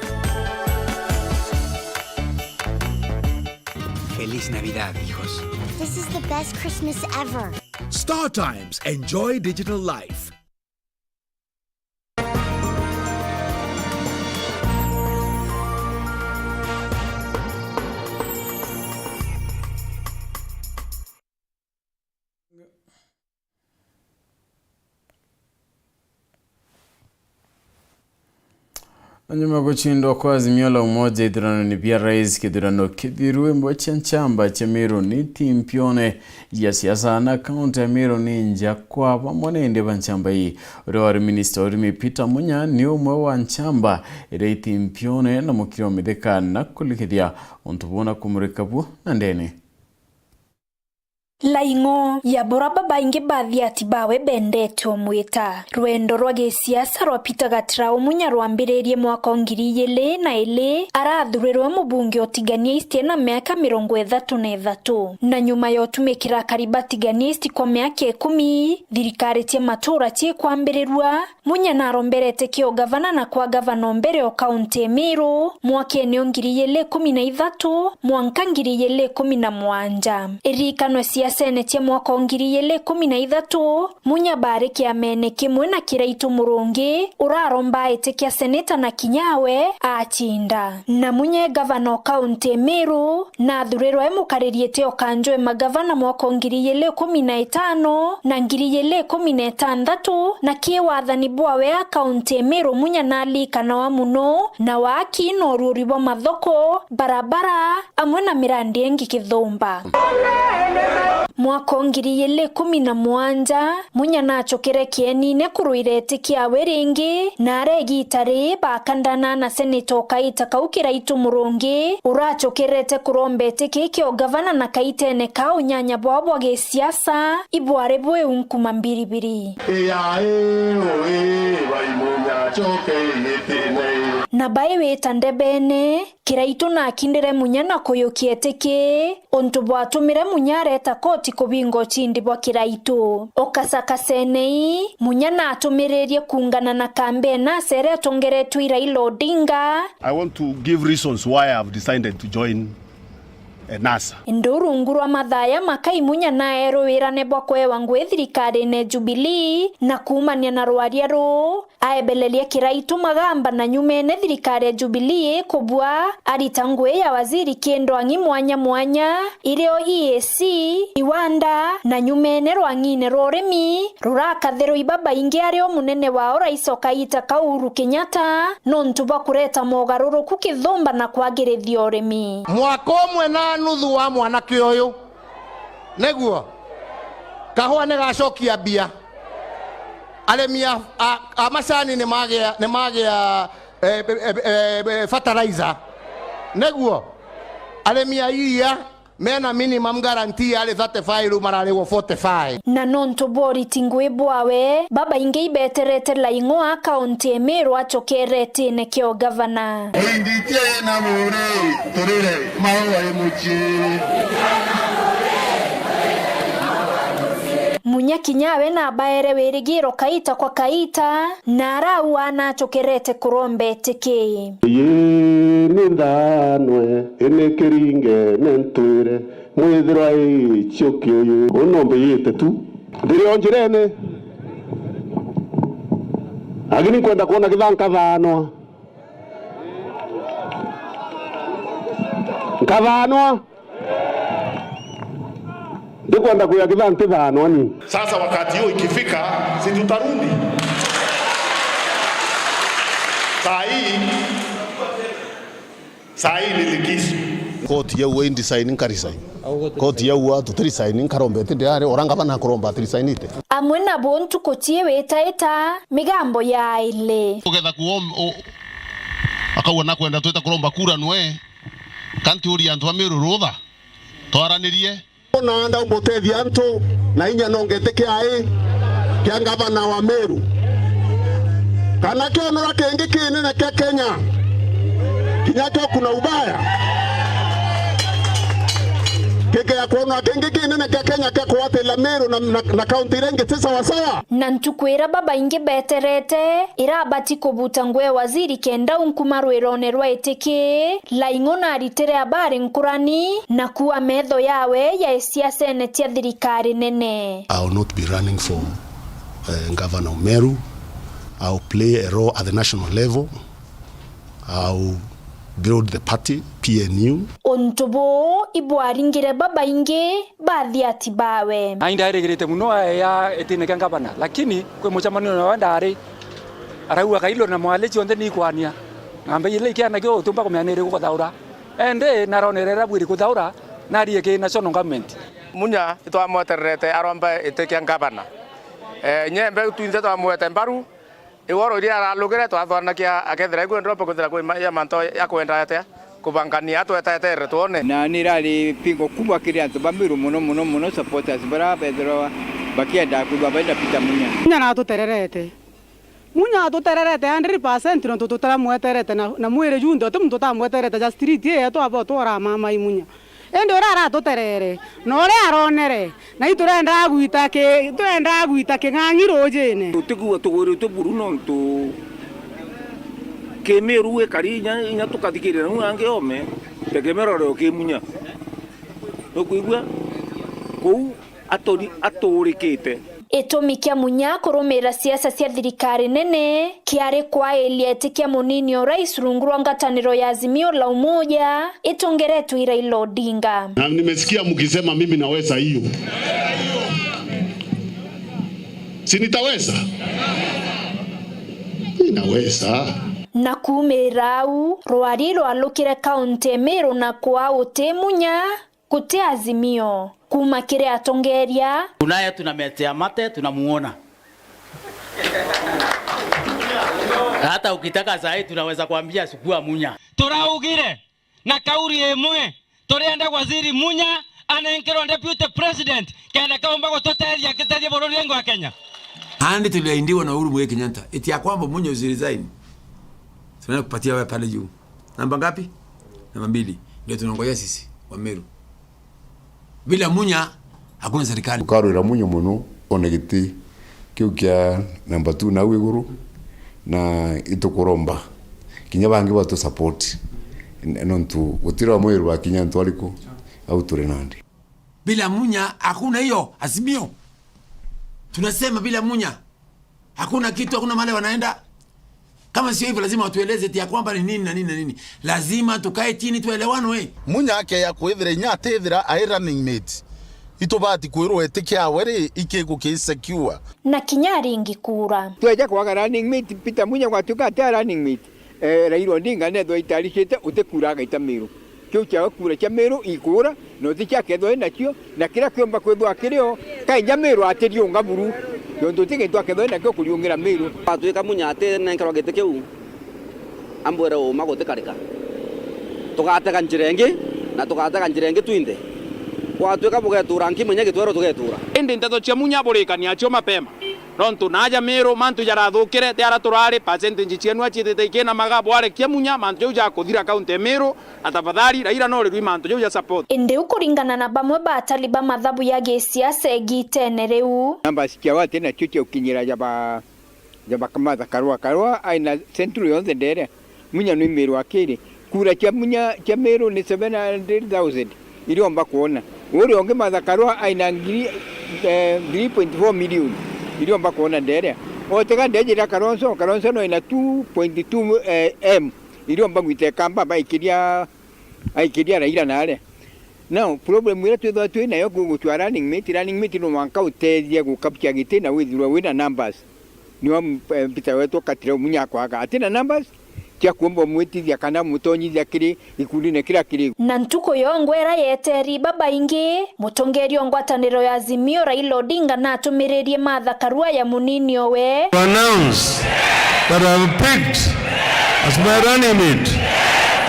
Feliz Navidad, hijos. This is the best Christmas ever. Star Times. Enjoy digital life. Na nyuma ya gucindwa kwa Azimio la Umoja ithuranone bia rais, kithurano kithiru, imwe cia nchamba cia Meru ni iti mpione ya siasa na kaunti ya Meru ni nja kwa bamwe na indi ba nchamba ii. Uria wari minista wa urimi Peter Munya ni umwe wa nchamba iria iti mpione na mukiri wa mithika na kulikithia untu buu na kumurika bu na ndene. Laing'o ya bura babaingi bathiati bawe bendete umwita. Rwendo rwa gisiasa rwa Peter Gatirau Munya rwambiririe mwaka o ngiri igiri na ili, arathurirwe mubunge o Tigania East ena miaka mirongo ithatu na ithatu. Na nyuma ya utumikira akari ba Tigania East kwa miaka ikumi, thirikari cia matura ciikwambirirua, Munya naromberete kio gavana na kwa gavana o mbere o kaunti ya Meru, mwakene o ngiri igiri ikumi na ithatu mwanka ngiri igiri ikumi na mugwanja. Iririkanwe siasene cia mwaka o ngiri igiri ikumi na ithatu, Munya bari kiamene kimwe na Kiraitu Murungi, uraromba iti kia seneta na kinya we acinda. Na Munya e gavana o kaunti ya Meru, nathurirwe e mukariri iti o kanjo e magavana mwaka o ngiri igiri ikumi na itano na ngiri igiri ikumi na itanthatu, na ki wathani bwawe a kaunti ya Meru Munya nalikanawa muno na waaki na uruuri bwa mathoko, barabara, amwe na mirandi ingi kithumba. Mwaka o ngiri igiri ikumi na mugwanja, Munya nacokere kienine kurwira iti kiawe ringi, na ara igita ri bakandana na seneta o kaita kau Kiraitu Murungi, uracokerete kuromba iti ki kio gavana na kaitene ka unyanya bwao bwa gisiasa, ibwari bwi unkuma mbiribiri. Ii, ai, ui, bai Munya, coke gitine. Na bai wita ndebene, Kiraitu nakindire Munya na kuyukia iti ki, untu bwatumire Munya areta koti kubinga ucindi bwa Kiraitu. O kacakacene ii, Munya natumiririe kuungana na kambeni acere atongeretue i Raila Odinga. I want to give reasons why I have decided to join, eh, NASA. Indi rungu rwa mathaa ya makai Munya naerwe wirane bwa kwewa ngui thirikarine Jubilee, na kuumania na rwaria ruu, aebeleria Kiraitu magamba na nyumene thirikari ya Jubilee ikubua, arita ngui ya waziri kiri ndwang'i mwanya mwanya, irio E A C, iwanda, na nyumene rwang'ine rwa urimi rurakathirwa i babaingi, ari o munene wao rais o kaita kau Uhuru Kenyatta, nontu bwa kureta mogaruruku kithumba na kwagirithia urimi. Mwaka umwe na nuthu wa mwanake uyu, niguo? Kahua ni gacokia mbia. Arimi a, a, a macani ni magia, ni magia, eh, eh, eh, eh, fertilizer. Niguo? Arimi a iria mena minimum guarantee ari thirty-five, riu mararigwo forty-five. Na nontu bwa uriti ngui bwawe, babaingi ibeterete Laing'o a kaunti ya Meru acokere itine kio gavana. Muingitie na muri turire maua i mucii. Munya kinya we nabaere wirigiro kaita kwa kaita, na arau anacokerete kuromba iti ki. Ii ni nthanwe, ini kiringe ni ntwire, mwithirwa i ciuki uyu. Uu no mbiyite tu. Ndiri o njirene. Lakini nkwenda kwona githaa nkathanwa. Nkathanwa. Ndikwenda kuya githaa ntithanwa ni. Sasa wakati huo ikifika, si tutarudi? Saa hii, saa hii ni likizo. Koti yauga indisign, nkaresign. Koti yauga tutirisign, nkaromba iti ndiari, ora ngavana akuromba atirisign ite. Amwe nabo ntuku cii witaita, migambo ya aili. Ugetha kuom-, u-, akauga nakwenda twita kuromba kura nwe, kanti uria antu a Meru rutha. Twaranirie. Naenda umutethia antu na inya no ngetikia ai kia ngavana wa Meru. Kana kionora kingi kinene kia Kenya, kinya kio kuna ubaya. Kigea kuonora kingi kinene kia Kenya kia kuatila Meru na, na, na kaunti iria ingi ti sawasawa. Na ntuku ira babaingi beterete, irabati kubuta nguo ya waziri kenda unkuma rwirone rwa itiki, Laing'o naritire abari nkurani, na kuua metho yawe ya isiasene cia thirikari nene. I will not be running for, uh, Governor of Meru. I will play a role at the national level. I will build the party, P N U. Untu buu ibwaringire babaingi bathiati bawe. Na indairigirite muno aeya itine kia ngavana, lakini kwi mucemanio nawe ndari, arauga, "Kailo na Mwale cionthe ni ikwania." Na mbei ile ikiana kio utiumba kumenya ni iriku kuthaura. Indi naronere ira bwiri kuthaura, narie ki national government. Munya itwamwetererete arombe iti kia ngavana. Eh, nyembe twinthe twamwete mbaru, Igoro iria aralugire twathwanakia akethira igwe ndropo kwithira kwi ma-, ya manto ya kwenda atia kubangania atwetaetere twone. Na ni irari pingo kubwa kiri antu ba Meru mono, mono, mono, supporters bara bethirwa bakienda kwigua baina Peter Munya. Munya natutererete. Munya atutererete hundred percent nontu tutaramweterete na, na mwiri junthe, uti muntu utamweterete ja street ii yetu abo twora mama i Munya. Indi uria aratuterere, na uria aronere, na iturenda gwita ki-, turenda gwita king'ang'i rujine. Tutikwigua tugwiritwe buru nontu kimiru gikari inya, inya tukathikirira nu angi ome, tegemero rio kimunya. Nukwigua? Kuu aturi-, aturikite. Itumi kia Munya kurumira siasa cia thirikari nene kiari kwairia itikia munini o rais rungu rwa ngwataniro ya Azimio la Umoja itongeretwe i Raila Odinga. Na nimesikia mkisema mimi naweza hiyo. Si nitaweza? Ninaweza. Na kuumira au, rwari rwalukire kaunti ya Meru na kwaa uti Munya, guti Azimio. Kuuma kiri atongeria. Tunaye tunametea mate, tunamuona. Hata ukitaka saa hii tunaweza kuambia chukua Munya. Turaugire na kauri imwe, turienda waziri Munya anenkerwe deputy president, kenda kaumba gututethia akitethia bururi wengi wa Kenya. Andi tuliaindiwa na Uhuru Muigai Kenyatta, eti ya kwamba Munya usi resign. Tunaenda kupatia wewe pale juu. Namba ngapi? Namba mbili. Ndio tunaongojea sisi wa Meru. Bila Munya, hakuna serikali. Tukarwira Munya mono, one giti kiu kia namba two nau iguru, na itukuromba kinya bangi batu support. N-, nontu gutira mwiru bakinya antu ariku, au turi nandi. Bila Munya, hakuna hiyo Azimio. Tunasema bila Munya. Hakuna kitu, hakuna mahali wanaenda. Kama sio hivyo, lazima watueleze eti ya kwamba ni nini na nini na nini. Lazima tukae chini tuelewanwe. Munya akeya kwithira inya atithira ai running mate. Itubati kwirwo eti kiawe ri, ikiku ki secure. Na kinya aringi kura. Tweja kwaga running mate, Peter Munya gwatuika ati a running mate. Eh, Raila Odinga nethwa itaricite, uti kura agaita Meru. Kiu kiawe kura cia Meru ikura, na uti cia kethwa inacio, na kiria kiumba kwithwa kirio, kainja Meru atiriunga buru, nontu uti gintu akethwa inakio kuriungira Meru. Atwika Munya atinenkerwa giti kiu, ambwire uma guti karika. Tugatega njira ingi, na tugatega njira ingi twinthe. Gwatwika bugetura nkimenye gitwero tugetura. Indi nteto cia Munya burikania acio mapema. Nontu naaja Meru, mantu jarathukire, ti ara turari, percentage cienu aciitite ikina magabu, arekia Munya, mantu jau jakuthira kaunti ya Meru, na tafadhali, Raila no rirui mantu jau ja support. Indi u kuringana na bamwe ba atari ba mathabu ya gisiasa igitene riu. Numbers cia wati nacio cia ukinyira ja ba, ja ba Martha Karua. Karua aina central yonthe nderia. Munya ni Meru akiri. Kura cia Munya, cia Meru ni seven hundred thousand iriomba kwona. Uria ungi Martha Karua aina ngiri, eh, three point four million iriomba kwona nderia. Otega ndejira Kalonzo, Kalonzo no ina two point two, eh, M iriomba gwita Ikamba baikiria, aikiria Raila naria. Now, problem iria twithwa twi nayo ku gutua running mate, running mate no mwanka utethia gukabia giti na withirwa wina numbers. Niwe, eh, Peter wetu Katira Munya akwaga atina numbers cia kuumba umwitithia kana umutonyithia kiri gikundine kiria kiri. Na ntuku yongwa ira yeteri babaingi, mutongeria o ngwataniro ya Azimio Raila Odinga natumiririe Martha Karua ya munini owe. To announce that I have picked as my running mate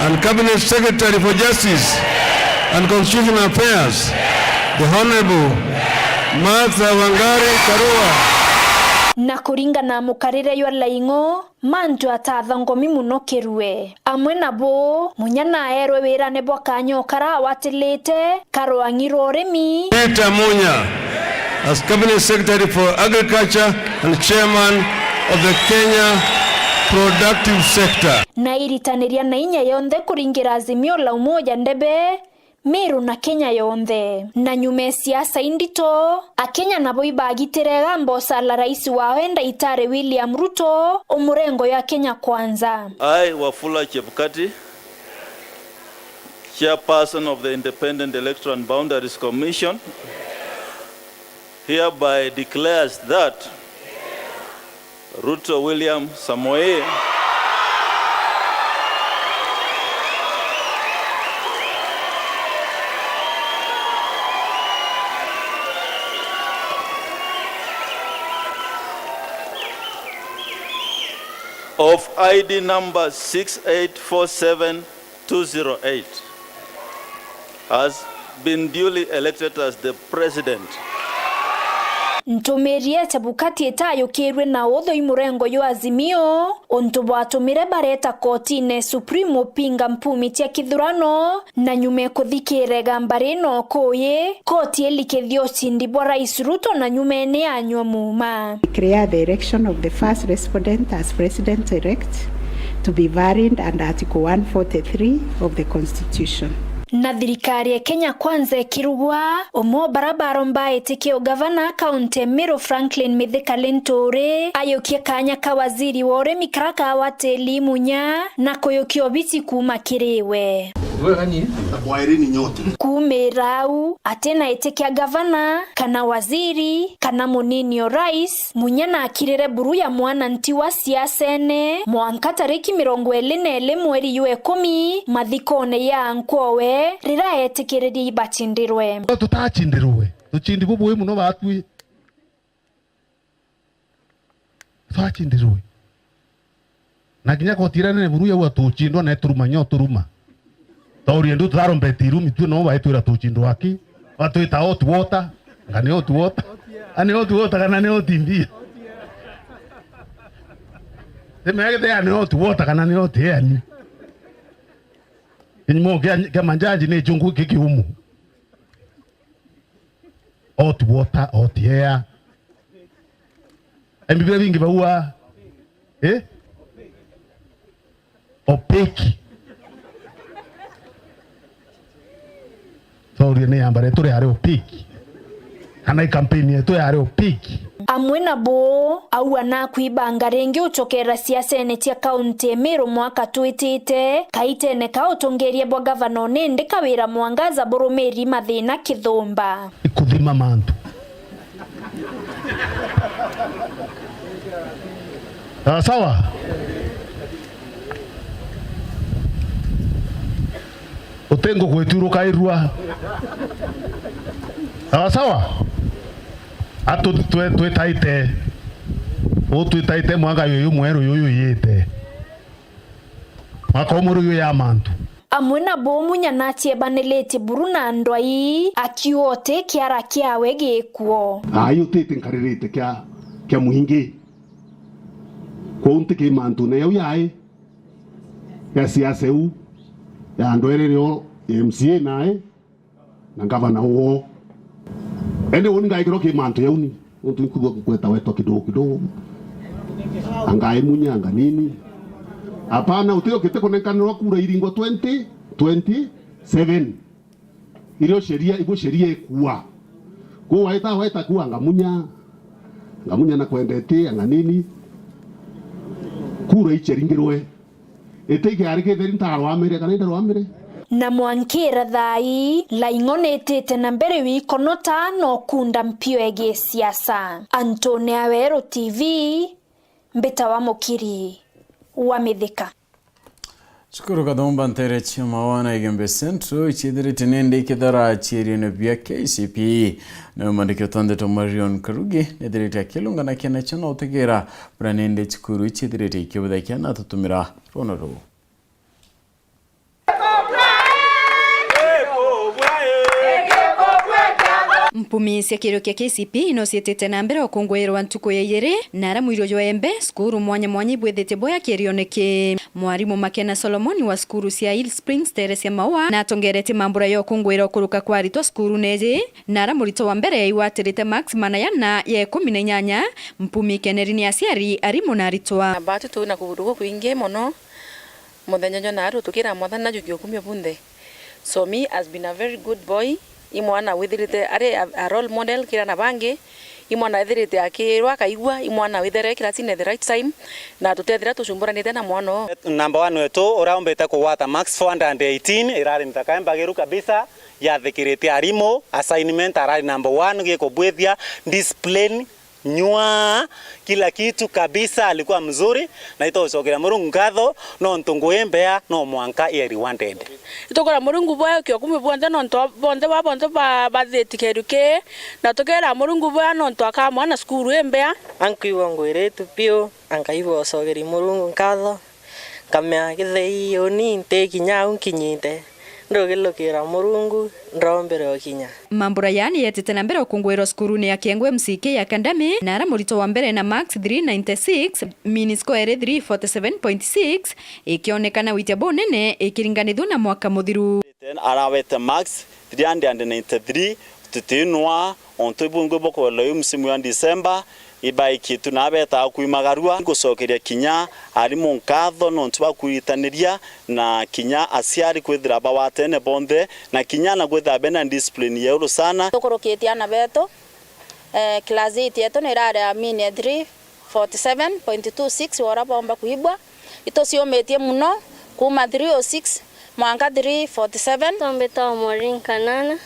and cabinet secretary for justice, and Constitutional Affairs, the Honorable Martha Wangari Karua. Na kuringana na mukarire jwa Laing'o, mantu atathongomi muno kirue. Amwe nabo, Munya naerwe wirane bwa kanya ukara awatilite karwang'i rwa urimi. Peter Munya as Cabinet Secretary for Agriculture and Chairman of the Kenya Productive Sector. Na iritaniria na inya yonthe kuringira Azimio la Umoja ndebe, Meru na Kenya yonthe. Na nyuma e siasa indito, Akenya nabo ibagitire gambo sala rais wao Daktari William Ruto o murengo ya Kenya Kwanza. I, Wafula Chebukati, Chairperson of the Independent Electoral and Boundaries Commission, hereby declares that Ruto William Samoei of I D number six eight four seven two zero eight has been duly elected as the president. Ntumiri ya Chebukati itayukirwe na uthu i murengo jwa Azimio, untu bwatumire bareta kotine Supreme upinga mpumi cia kithurano, na nyuma e kuthikira igamba rino kuyi, koti ilikithia ucindi bwa Rais Ruto na nyumene yanyua muuma. Declare the election of the first respondent as president-elect to be valid under Article one forty-three of the Constitution. Na thirikari ya Kenya Kwanza ikirugwa, umwe o bara baromba itikia ugavana kaunti ya Meru Franklin Mithika Linturi ayukie kanya ka waziri wa urimi kara kawatili Munya na kuyukia obisi kuuma kiri we. Kuumira au, atina itikia gavana, kana waziri, kana munini o rais, Munya nakirire buru ya mwananti wa siasene, mwanka tariki mirongo iri na iri mweri jwa ikumi, mathikone ya nkwowe, riria etikiririe ibacindirwe. Tutacindirwe, tucindi bubui muno batwi. Twacindirwe. Na kinya koti iria nene buru yauga tucindwa na ituruma nyo turuma. Taurie ndu tutarombeti irumi tu no baitwira tucindwa aki. Batwita hot water, nga ni hot water. Ani hot water kana ni hot mbia. Timegete ya ni hot water kana ni hot air ni. Kinyumo kia, kia manjaji ni chungu kikiumu. Hot water, hot air. Embi biria bingi bauga, eh? Opaque. Twaria ni yamba retu riari opaque. Kana i campaign yetu yari opaque. Amwe nabo, auga nakwibanga ringi ucokera siasene cia kaunti ya Meru mwaka twitite, kaitene ka utongeria bwa gavana o nindi Kawira Mwangaza burumiri mathina kithumba. Ikuthima mantu. Sawa sawa? Uti nguku ituruka irua. Sawa sawa? Atu twe-, twitaite. U twitaite mwaka yuyu mweru yuyu yite. Mwaka umwe ruyu ya mantu. Amwe nabo Munya naciebaniritie buru na ndwai, akiuga uti kiara kiawe gikuo. Ai utite nkaririte kia, kia mwingi. Kwou ntikiri mantune yau yai, ya siasa iu, ya ndwere rio ya M C A nai, na ngavana uo. Ende uni ngaikirwa ki mantu yauni, untu inkuthwa kukweta wetwa kidogo kidogo. Anga imunya, anga nini. Hapana, utio kiti kunenkanirwa kura iringwa twenty twenty-seven. Irio sheria, ibu sheria ikua. Kwou waita, waita kuwa anga munya, anga munya na kwendete, anga nini. Kura icheringirwe. Iti kiari kitheri ntarwamire kana indarwamire? Na mwankira thaai, Laing'o nitite na mbere wikonota na ukunda mpio egie siasa. Antone Aweru T V, Mbita wa Mukiri wa Mithika. Cukuru Kathumba ntere cia Maua na Igembe Central iciethirite nindi ikithara cierione bia K C P E. Nawe mwandiki wa ndeto Marion Karugi nethirite akilunganakia nacio na utegera bura nindi cukuru iciethirite ikibuthakia na tutumira rwono ruu. Mpumi cia kirio kia K C P no ciitite na mbere ukunguirwa ntuku ya ijiri, na ara mwiro jwa Embe, cukuru mwanya mwanya ibwithitie boya kirioneki. Mwarimu Makena Solomon wa cukuru cia Hill Springs Teresia Maua, na atongeretie mambura ya ukunguira ukuruka kwa aritwa cukurune iji, na ara murito wa mbere igwatirite marks manayana ya ikumi na inyanya, mpumi ikeneri ni aciari, arimu na aritwa. Na baatu twina kugutu gukwingi mono, muthenya jwa naarua tukira Mwathani najukia ukumio bunthe. So me has been a very good boy. I mwana withirite ari a, a role model kiri aana bangi. I mwana ethirite akirwa akaigua. I mwana withere kirasine at the right time, na tutethira tucumburanite na mwana uu. Number one wetu uria umbite kugwata marks four hundred and eighteen irari nthaka imbagiru kabisa, yathikirite arimu, assignment arari number one, gikubwithia discipline, nyua kila kitu kabisa, alikuwa mzuri, na itugucokeria Murungu nkatho nontu ngui mbea no mwanka i rewarded. Itukwira Murungu bwega ukia ukumio bwonthe nontu bonthe ba bonthe ba, bathiti kiru kii, na tukira Murungu bwega nontu akamwana cukuru imbea. Ankwigua ngwiritu piu, ankaigua ucokeria Murungu nkatho. Nkamea githei uni nti kinya au nkinyite, ndugilukira Murungu, ndombere o kinya. Mambura ya ni yetite na mbere ukunguirwa cukurune ya Kiengwe M C K Academy, na ara murito wa mbere na marks three ninety-six, mean score iri three forty-seven point six, ikionekana witia bunene ikiringanithua na mwaka muthiru. Arawete marks three hundred and ninety-three, tutinwa, ontu ibungi bukwelwa yu msimu ya December, ibaikitwe na betaa kuimagarua. Ngucokeria kinya arimu nkatho nontu bwa kuritaniria, na kinya aciari kwithira bawatene bonthe, na kinya ana kwithira bena discipline ya iguru sana. Tukurukitie ana betu, eh, class eight yetu ni irari a mean ya three forty-seven point two six wora bomba kuibwa. Ituciumitie muno kuuma three oh six mwanka three forty-seven. Tombetwa Maureen Kanana.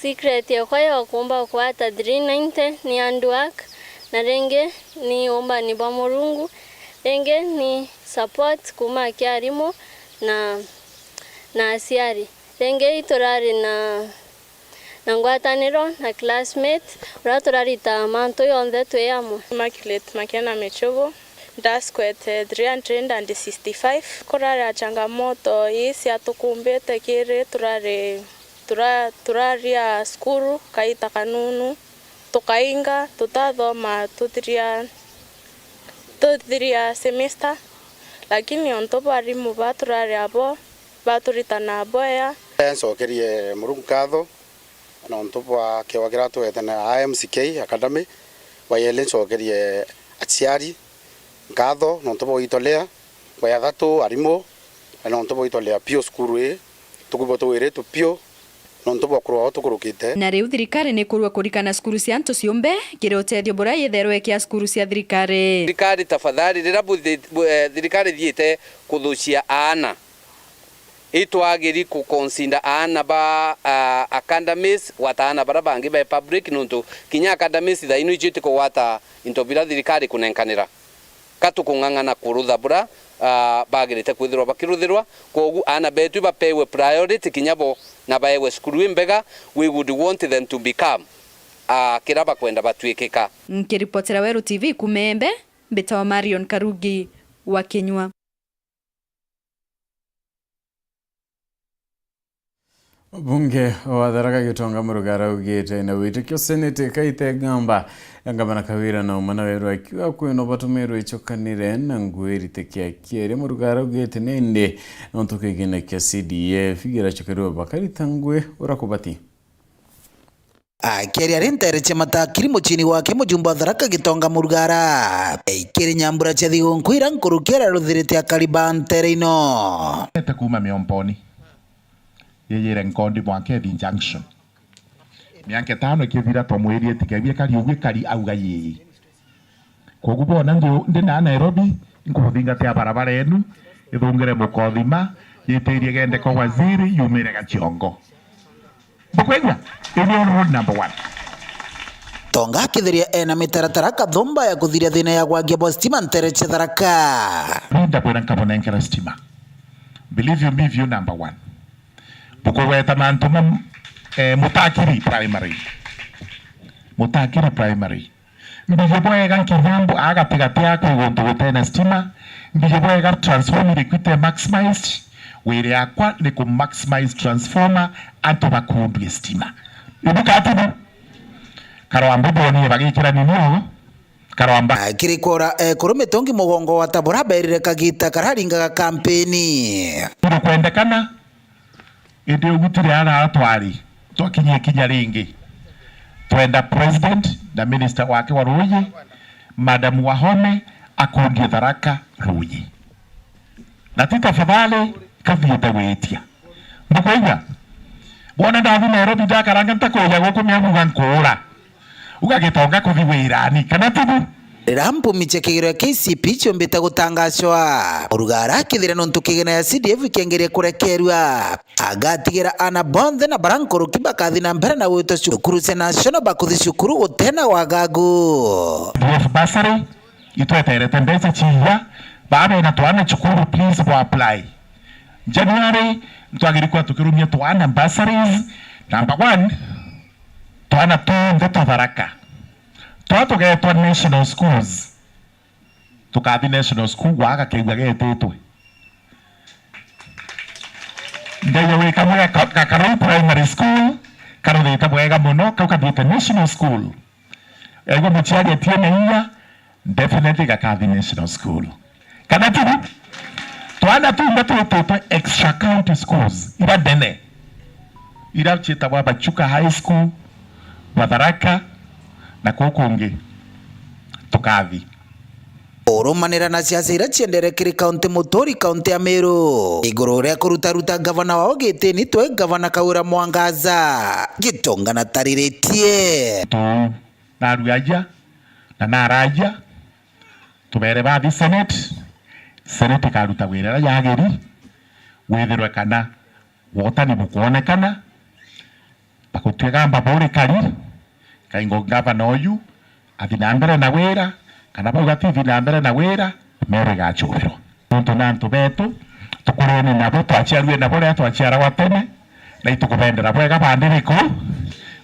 Secret yakwa ya kumba kugwata three ninety ni hard work, na ringi ni umbani bwa Murungu, ringi ni support kuuma ki arimu na, na aciari. Ringi iturari na na ngwataniro na classmate uria turarita mantu jonthe twi amwe. Immaculate Makena Michugu, ndaskwete three hundred and sixty-five. Kurari na changamoto ii ciatukumbite kiri, turari, tura-, turaria cukuru kaita kanunu, tukainga, tutathoma, tuthiria, tuthiria semester, lakini ontu bwa arimu ba turari abo, baturitana bwea. Ncokerie Murungu nkatho nontu bwa kiwa kiria atwete na M C K Academy. Bwa yeli ncokerie aciari nkatho nontu bwa gwitolea. Bwa ya thatu arimu nontu bwa gwitolea piu cukuru ii. Tukwibwa tugwiritu piu nontu bwa kurwa o tukurukite. Na riu thirikari ni kurua kurikana cukuru cia antu ciumbe kiri utethio buria yitherwe kia cukuru cia thirikari. Thirikari, tafadhali, riria buthi-, bu-, eh, thirikari ithiite kuthucia aana, itwagiri ku consider aana ba, ah, academies gwata aana baria bangi ba public, nontu kinya academies thaa ino icio itikugwata into biria thirikari ikunenkanira. Ka tukung'ang'ana kurutha buria, ah, bagirite kwithirwa bakiruthirwa, kwogu aana betu ibapewe priority kinya bo, na baewe cukuru imbega. We would want them to become, ah, kiria bakwenda batwikika. Nkiripotera Weru T V kuuma Embe, mbitawa Marion Karugi wa Kinyua. Mbunge wa Tharaka Gitonga Murugara augite na witikio Senate ikaite ngamba ya Ngavana Kawira na Uma na Weru, akiuga kwina ubatumirwe icokanire na ngui irite kia kieria. Murugara augite nindi nontu kigina kia C D F igiracokerwe bakarita ngui uria kubati. Akiaria ari nteere cia Matakiri muciini gwake, mujumbe wa Tharaka Gitonga Murugara, aikire nyambura cia thigunku ira nkuruki araruthirite akari ba nteere ino. Ete kuuma Miomboni, yeyire Nkondi mwanka Ethi Junction. Miaka itano ikithira, twamwirie, "Tiga iu ikari ugu ikari," auga, "Yii." Kwogu bwona ndi, ndi na Nairobi, nkubuthingatia barabara yenu, ithungire Mukothima, yitirie gende kwa waziri, yumire Gaciongo. Bukwigua? Irio rule number one. Tonga akithiria ena mitaratara kathumba ya kuthiria thina ya gwagia bwa stima nteere cia Tharaka. Ni ndakwira nkabonengera stima. Believe you me, view number one. Bukugweta mantu ma, eh, Mutakiri Primary. Mutakiri Primary. Mbiji bwega nkinya mbu-, a gatigati aku guntu gutena stima. Mbiji bwega transformer iriku ite maximized. Wire yakwa ni ku maximize transformer, antu bakundue stima. Ibu katibu. Karwamba bonie bagikira nini o. Karwamba. Akiri kwora ekuru mitungi mugongo wa tabura berire kagita kararingaga kampeni. Ndukwendekana, indi ugutire ara twari, twakinyie kinya ringi. Twenda president na minister wake wa ruuji, Madam Wahome, akundie Tharaka ruuji. Na ti tafadhali, kathiite gwitia. Mbukwigua? Bwona ndathi Nairobi ndakaranga ntakuja guku miabuga nkuura. Uga Gitonga kuthi wirani, kana tibu? Rira mpumi cia kigero ya K C P ciumbite gutangacwa, Murugara akithira nontu kigina ya C D F ikiengeria kurekerua, agatigira ana bonthe na bara nkuruki bakathi na mbere na gwitwa cukuru cia national bakuthi cukuru gutena wagagu. C D F bursary, itweterete mbeca ciiya, baa bena twana cukuru, please, bo apply. January, ntwagiri kwa tukirumia twana bursaries. Number one, twana tunthe twa Tharaka. Twa tugetwa national schools. Tukathi national school gwa Gakaigua getitwe. Ndaiya wi kamwe ga, ga Karuu Primary School, karuthite bwega mono, kau kathiite national school. Aigua muciari atie na inya, definitely gakathi national school. Kana tibu? Twana tunthe twititwe extra county schools, ira ndene. Ira ciitagwa Bachuka High School, Batharaka, na kuu kungi. Tukathi. Urumanira na ciaca iria ciendere kiri kaunti muturi, kaunti ya Meru, iguru ria kurutaruta gavana wao gitini twe gavana Kawira Mwangaza, Gitonga na tariritie. Tu, naruaja, na naraja, tubere bathi Senate, Senate ikaruta wira iria yagiri, withirwe kana wotani bukwonekana, bakutwigamba buri kari, kaingo gavana uyu athi na mbere na wira, kana bau atithi na mbere na wira, Meru igachubirwa. Nontu na antu betu, tukurene nabo, twaciarue nabo riria twaciaragwa tene, na itukubendera bwega bandiriku,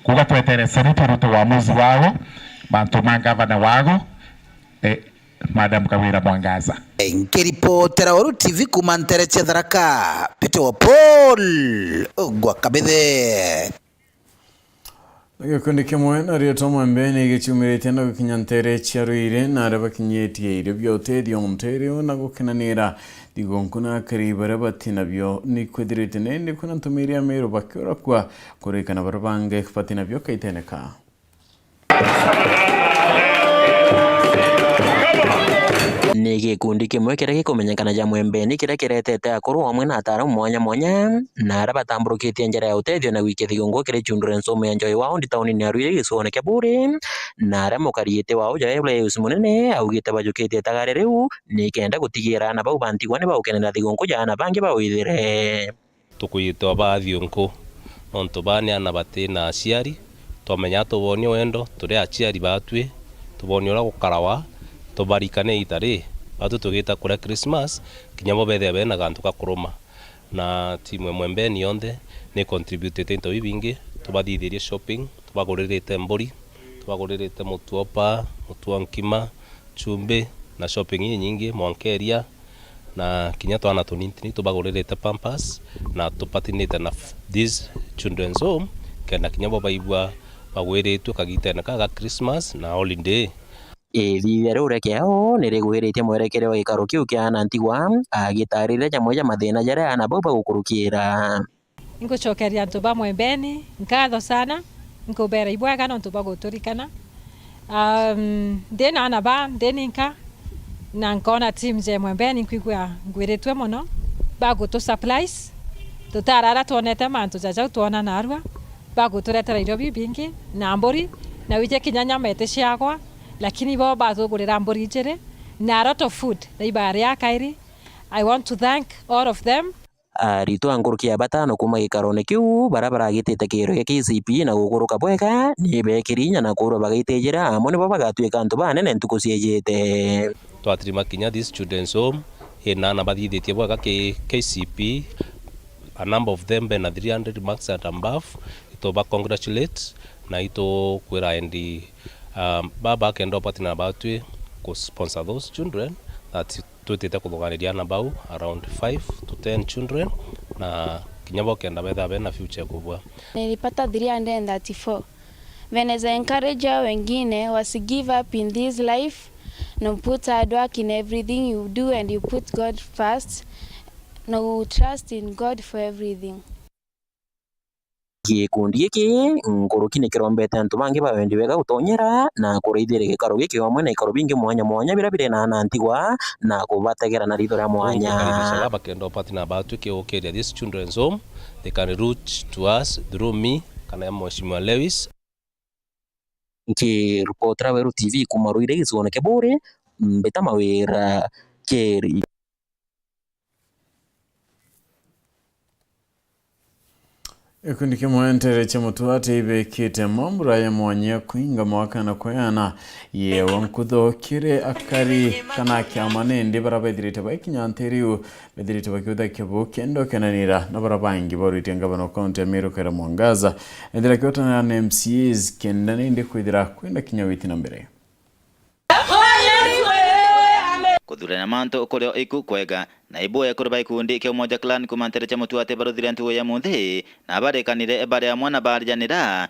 kuuga twetere Senate irute uamuzi wago, mantu ma gavana wago, eh, Madam Kawira Mwangaza. Nkiripotera Weru T V kuuma ntere cia Tharaka, Peter wa Paul gwa Kabithe. Gikundi kimwe na rietwa Mwembeni giciumiritie na gukinya ntere cia Ruiri, na aria bakinyitie irio bia utethio ntere iu na gukenanira thigunku na akari baria bati nabio ni kwithirite, na indi kwina ntumiri ya Meru bakiura kwa kurikana baria bangi bati nabio kaitene ka. Ni gikundi kimwe kiria gikumenyekana ja Mwembeni kiria kiretete akuru amwe na ataaramu mwanya mwanya, na aria batamburukitie njira ya utethio na gwikia thigunku kiri Children's Home ya Njoi Ward taunini ya Ruiri gicigoone kia Buuri, na aria mukariite wao ja Eulaeus Munene augite bajukitie itagari riu nikenda gutigira aana bau bantigwa ni bagukenera thigunku ja aana bangi bawithire. Tukwijite o baa thiunku, nontu baa ni aana bati na aciari. Twamenya tubonie wendo turi aciari baatui, tubonie uria gukarawa, tubarikane iita ri baatui tugita kuria Christmas, kinya bo bethira bena gantu ga kuruma. Na timu ya Mwembeni yonthe ni contributite into bibingi, tubathithirie shopping, tubaguririte mburi, tubaguririte mutu o paa, mutu o nkima, chumbi na shopping inyingi, mwankeria, na kinya twana tunini tubaguririte pampers, na tupatinite na f-, this children's home, kenda kinya bo baigua bagwiritue kagitene ka ga Christmas na holiday. Ithithia riu ria kiao ni rigwiritie mwerekere wa gikaro kiu kia aana ntigwa, agitaririria jamwe ja mathina jaria aana bau bagukurukira. Ingucokeria antu ba Mwembeni nkatho sana, inkubera ibwega nontu bwa guturikana. Um, ndi na aana ba, ndi ninka, na nkona team ja Mwembeni, nkwigua ngwiritue mono, bagutu surprise. Tutarara twonete mantu ja jau twona narua, baguturetera irio bibingi, na mburi, na wije kinya nyama iticiagwa, lakini bo batugurira mburi ijiri, na a lot of food, na ibaria kairi. I want to thank all of them. Aritwa nkuruki ya batano kuuma gikarone kiu, baria baragitite kiero gia K C P E na gukuruka bwega, ni beekiri inya na kuurwa bagaitijira, amwe nibo bagatuika antu banene ntuku ciejite. Twatirima kinya this children's home, ina aana bathithitie bwega ki K C P E, a number of them bena three hundred marks and above, ituba congratulate, na itukwira endi, um, baba akenda upatina batwi ku sponsor those children that twitite kuthuganiria aana bau around five to ten children, na Kinya bo kenda betha bena future kubua. Nilipata three hundred and thirty-four. Venye za encourage hao wengine wasi give up in this life, na put hard work in everything you do and you put God first, na you trust in God for everything. Gikundi giki nkuruki ni kirombete antu bangi ba wendi bega gutonyera na kuraithiria gikaro giki amwe na ikaro bingi mwanya mwanya bira biri na na ntigwa na kubategera na ritho ria mwanya. Gukaribisha baba kenda upati na batu kiukiria this children's home, they can reach to us through me kana ya Mheshimiwa Lewis. Nkiripotera Weru T V kuuma Ruiri gicigoone kia Buuri, Mbita Mawira Njeri. Gikundi kimwe nteere cia Mutuate ibikite mambura ya mwanya ya kuinga mwaka na kweana yewa nkutho kiri akari kana kiama nindi bara bethirite baikinya nti riu bethirite bakiutha kibu kenda ukenanira na bara bangi bauritie ngavana wa kaunti ya Meru Kawira Mwangaza ethira kiotanira na M C As kenda nindi kwithira kwina kinya witi na mbere. Kuthurania mantu kurio iku kwega, na ibu ekuru ba ikundi kia Umoja Clan kuuma nteere cia Mutuate baruthire ntugu ya munthi, na barikanire bari amwe na barijanira.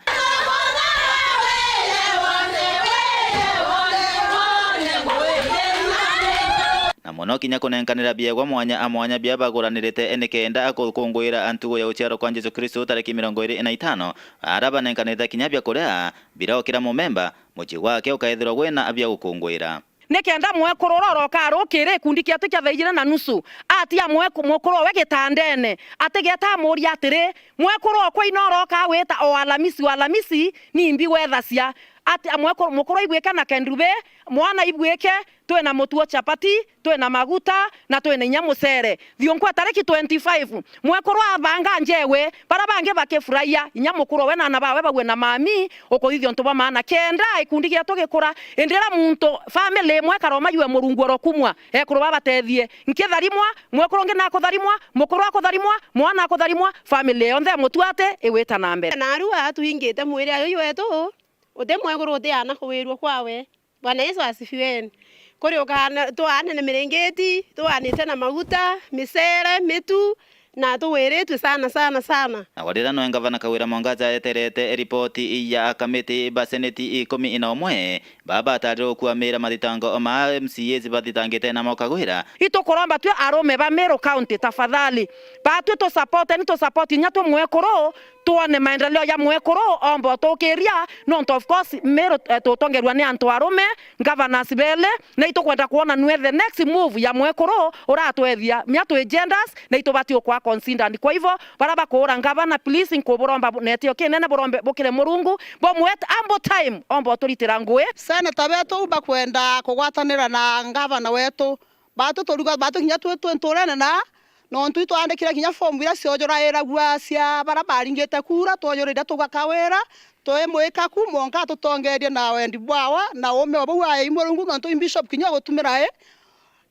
Na mono kinya kunenkanira biegwa mwanya a mwanya bia baguranirite nikenda gukunguira ntugu ya uciarwa kwa Jesu Kristo tariki mirongo iri na itano, ara banenkanite kinya bia kuria, biraukira mumemba, mucii gwake ukaethirwa gwina bia gukunguira. Ni kenda mwekuru uria uroka arukire gikundi kietu kia thaa ijiri na nusu, atia mweku-, mukuru owe gitandene, atigeta amuria atiri, "Mwekuru okwa ino uroka wita o Alamisi o Alamisi, ni imbi wethacia?" Atia mwekuru, mukuru aibwike na kendrubi, mwana aibwike, twina mutu o chapati, twina maguta, na twina inya mucere. Thiunkwa tariki twenty-five, mwekuru abanga njewe, bara bangi bakifurahia, inya mukuru we na ana bawe bague na mami, ukuthithia untu bwa maana. Kenda gikundi gietu gikura, indi riria muntu, family imwe ikaroma yue Murungu orokumwa, ekuru babatethie. Nkitharimwa, mwekuru ungi nakutharimwa, mukuru akutharimwa, mwana akutharimwa, family yonthe ya Mutuate igwita na mbere. Narua twingite mwiri ayu wetu, uti mwekuru uti ana kuwirua kwawe. Bwana Yesu asifiwe. Kuri ukana-, twaane na miringiti, twaanite na maguta, micere, mitu, na tuwiritue sana, sana, sana. Na riria noe Ngavana Kawira Mwangaza eterete ripoti ya akamiti ba seneti ikumi na umwe, baba atarire gukuamira mathitango ma M C As bathitangite namo Kagwira. Itukuromba twi arume ba Meru County, tafadhali, batwi tusapoteni, tusapoti inya twi mwekuru, twone maendeleo ya mwekuru omba utukiria, nontu of course Meru, eh, tutongerua ni antu arume, governors beli, na itukwenda kwona nwe the next move ya mwekuru uratwethia, mia twi genders, na itubati ukwa considered. Kwa hivyo, bara bakuura ngavana, please, nkuburomba bu-, netio kinene burombe bukire Murungu, bumwete ample time, omba uturitira ngui. Seneta betu bakwenda kugwatanira na ngavana wetu, batu turuga, batu kinya twi, twi nturene na, nontu itwandikire kinya fomu iria ciojurairagua cia bara baringite kura, twojuriria tugakawira, twimwika ku mwanka atutongerie na wendi bwawa na ume o bau ai Murungu, nontu i bishop kinya ugutumira i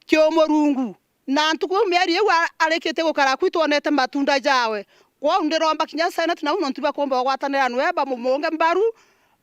kiumurungu. Na ntuku iu mieri iu a-, arikitie gukara ku itwonete matunda jawe. Kwou ndiromba kinya senate nau nontu bakumba kugwatanira nwe bamumunge mbaru,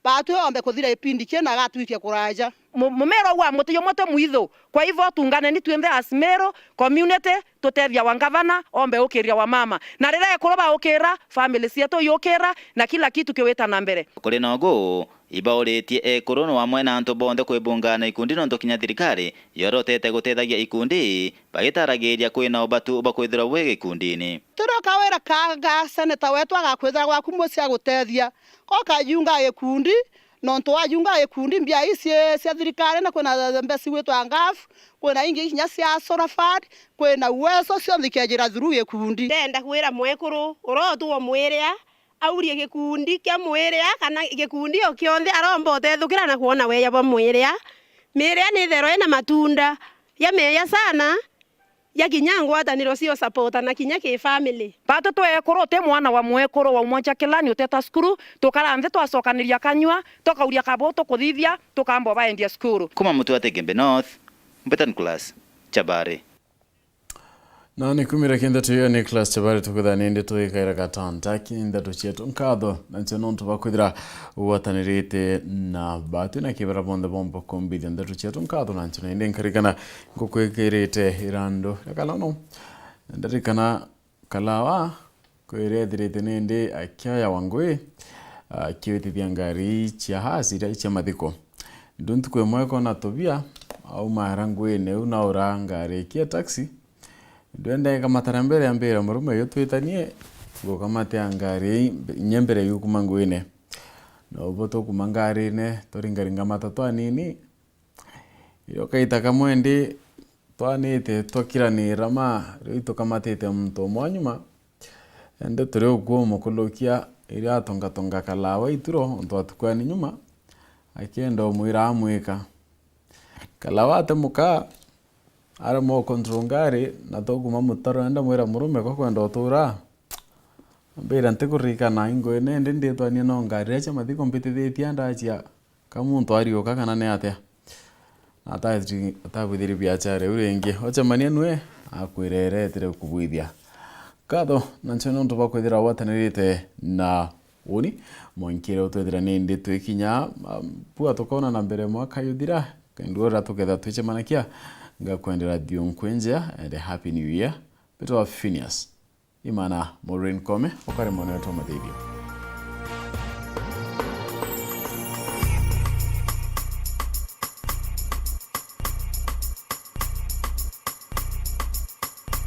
batwi ombe kuthira ipindi kii na agatwikia kuraja. Mu-, mumero wa muti jumwe ti mwithu. Kwa hivyo tunganeni twinthe as Meru community, tutethia wa ngavana ombe ukiria wa mama. Na riria ekuru baukira, family cietu iukira, na kila kitu kiwita na mbere. Kuri nogu, ibauritie ekuru no amwe na antu bonthe kwibunga na ikundi nontu kinya thirikari yorotete gutethagia ikundi, bagitaragiria kwina ubatu bwa kwithirwa bwi gikundini. Turi o kawira ka, ga seneta wetu agakwithira gwaku mucii agutethia. Ko kajunga gikundi, nontu wajunga gikundi mbia ii cia thirikari na kwina mbeca igwitwa ngaf, kwina ingi kinya cia solar fund, kwina uwezo cionthe ikejira through gikundi. Ndenda kwira mwekuru uria utuo mwiria, aurie gikundi kia mwiria kana gikundi o kionthe aromba utethukira na kwona weya bwa mwiria. Miria ni itherwa ina matunda ya meya sana, ya kinya ngwataniro cio support na kinya ki family. Batu twi ekuru, uti mwana wa mwekuru wa Umoja Clan uteta cukuru, tukara nthi twacokaniria kanyua, tukauria kaba utukuthithia, tukamba ubaendia cukuru. Kuma Mutuate Igembe North, Mbeta Nicholas Chabari. Na ni kumira ki ndeto iyo, Nicholas Chabari, tukwithira ni ndeto ikaira gatanta ki ndeto cietu. Nkatho na ncio nontu bwa kwithira ugwatanirite na batwi na kibara bonthe bomba kumbithia ndeto cietu. Nkatho na ncio na indi nkarikana ngukwikirite irandu ria kalono. Ndarikana kalawa Kwirethirite nindi akioya wa ngui, akiwitithia ngari ii cia haasi iria cia mathiko. Ndu ntuku imwe kona Tobia auma ara nguine iu na ura ngari ikia taxi. Ndwende kamatara mbere, ambira, "Murume uyu twitanie, ngukamatia ngari ii mbe-, nye mbere yukuma nguine." Na ubu tukuma ngarine, turingaringa matatu anini. Irio kaita kamwe ndi twanite twakiranira ma, riu itukamatite muntu umwe wa nyuma. Indi turi ukwo umukulukia, irio atongatonga kalawa ituro untu atukwani nyuma, akienda umwira amwika. Kalawa atimuka, aremwa ucontrol ngari, na tukuma mutaro enda mwira, "Murume, ko kwenda utura?" Ambira, "Ntikuririkana inguine, indi nditwania no ngari iria cia mathiko mbitithitie ndacia ka muntu ariuka kana ni atia?" Na atati-, atabwithirie biachara iu ringi. Ocemania nwe akwira iretire kubwithia. Nkatho na nchoni nontu bwa kwithira watanirite na uni mwankire utwethira nindi twikinya, um, bua tukona na mbere mwaka yuthira, kandi ura tuketha twicemanakia, ngakwendera thiu nkwenjea and a happy new year. Mbitwa Phineas Imana Maureen Kome, ukari mwana wetu wa mathithio.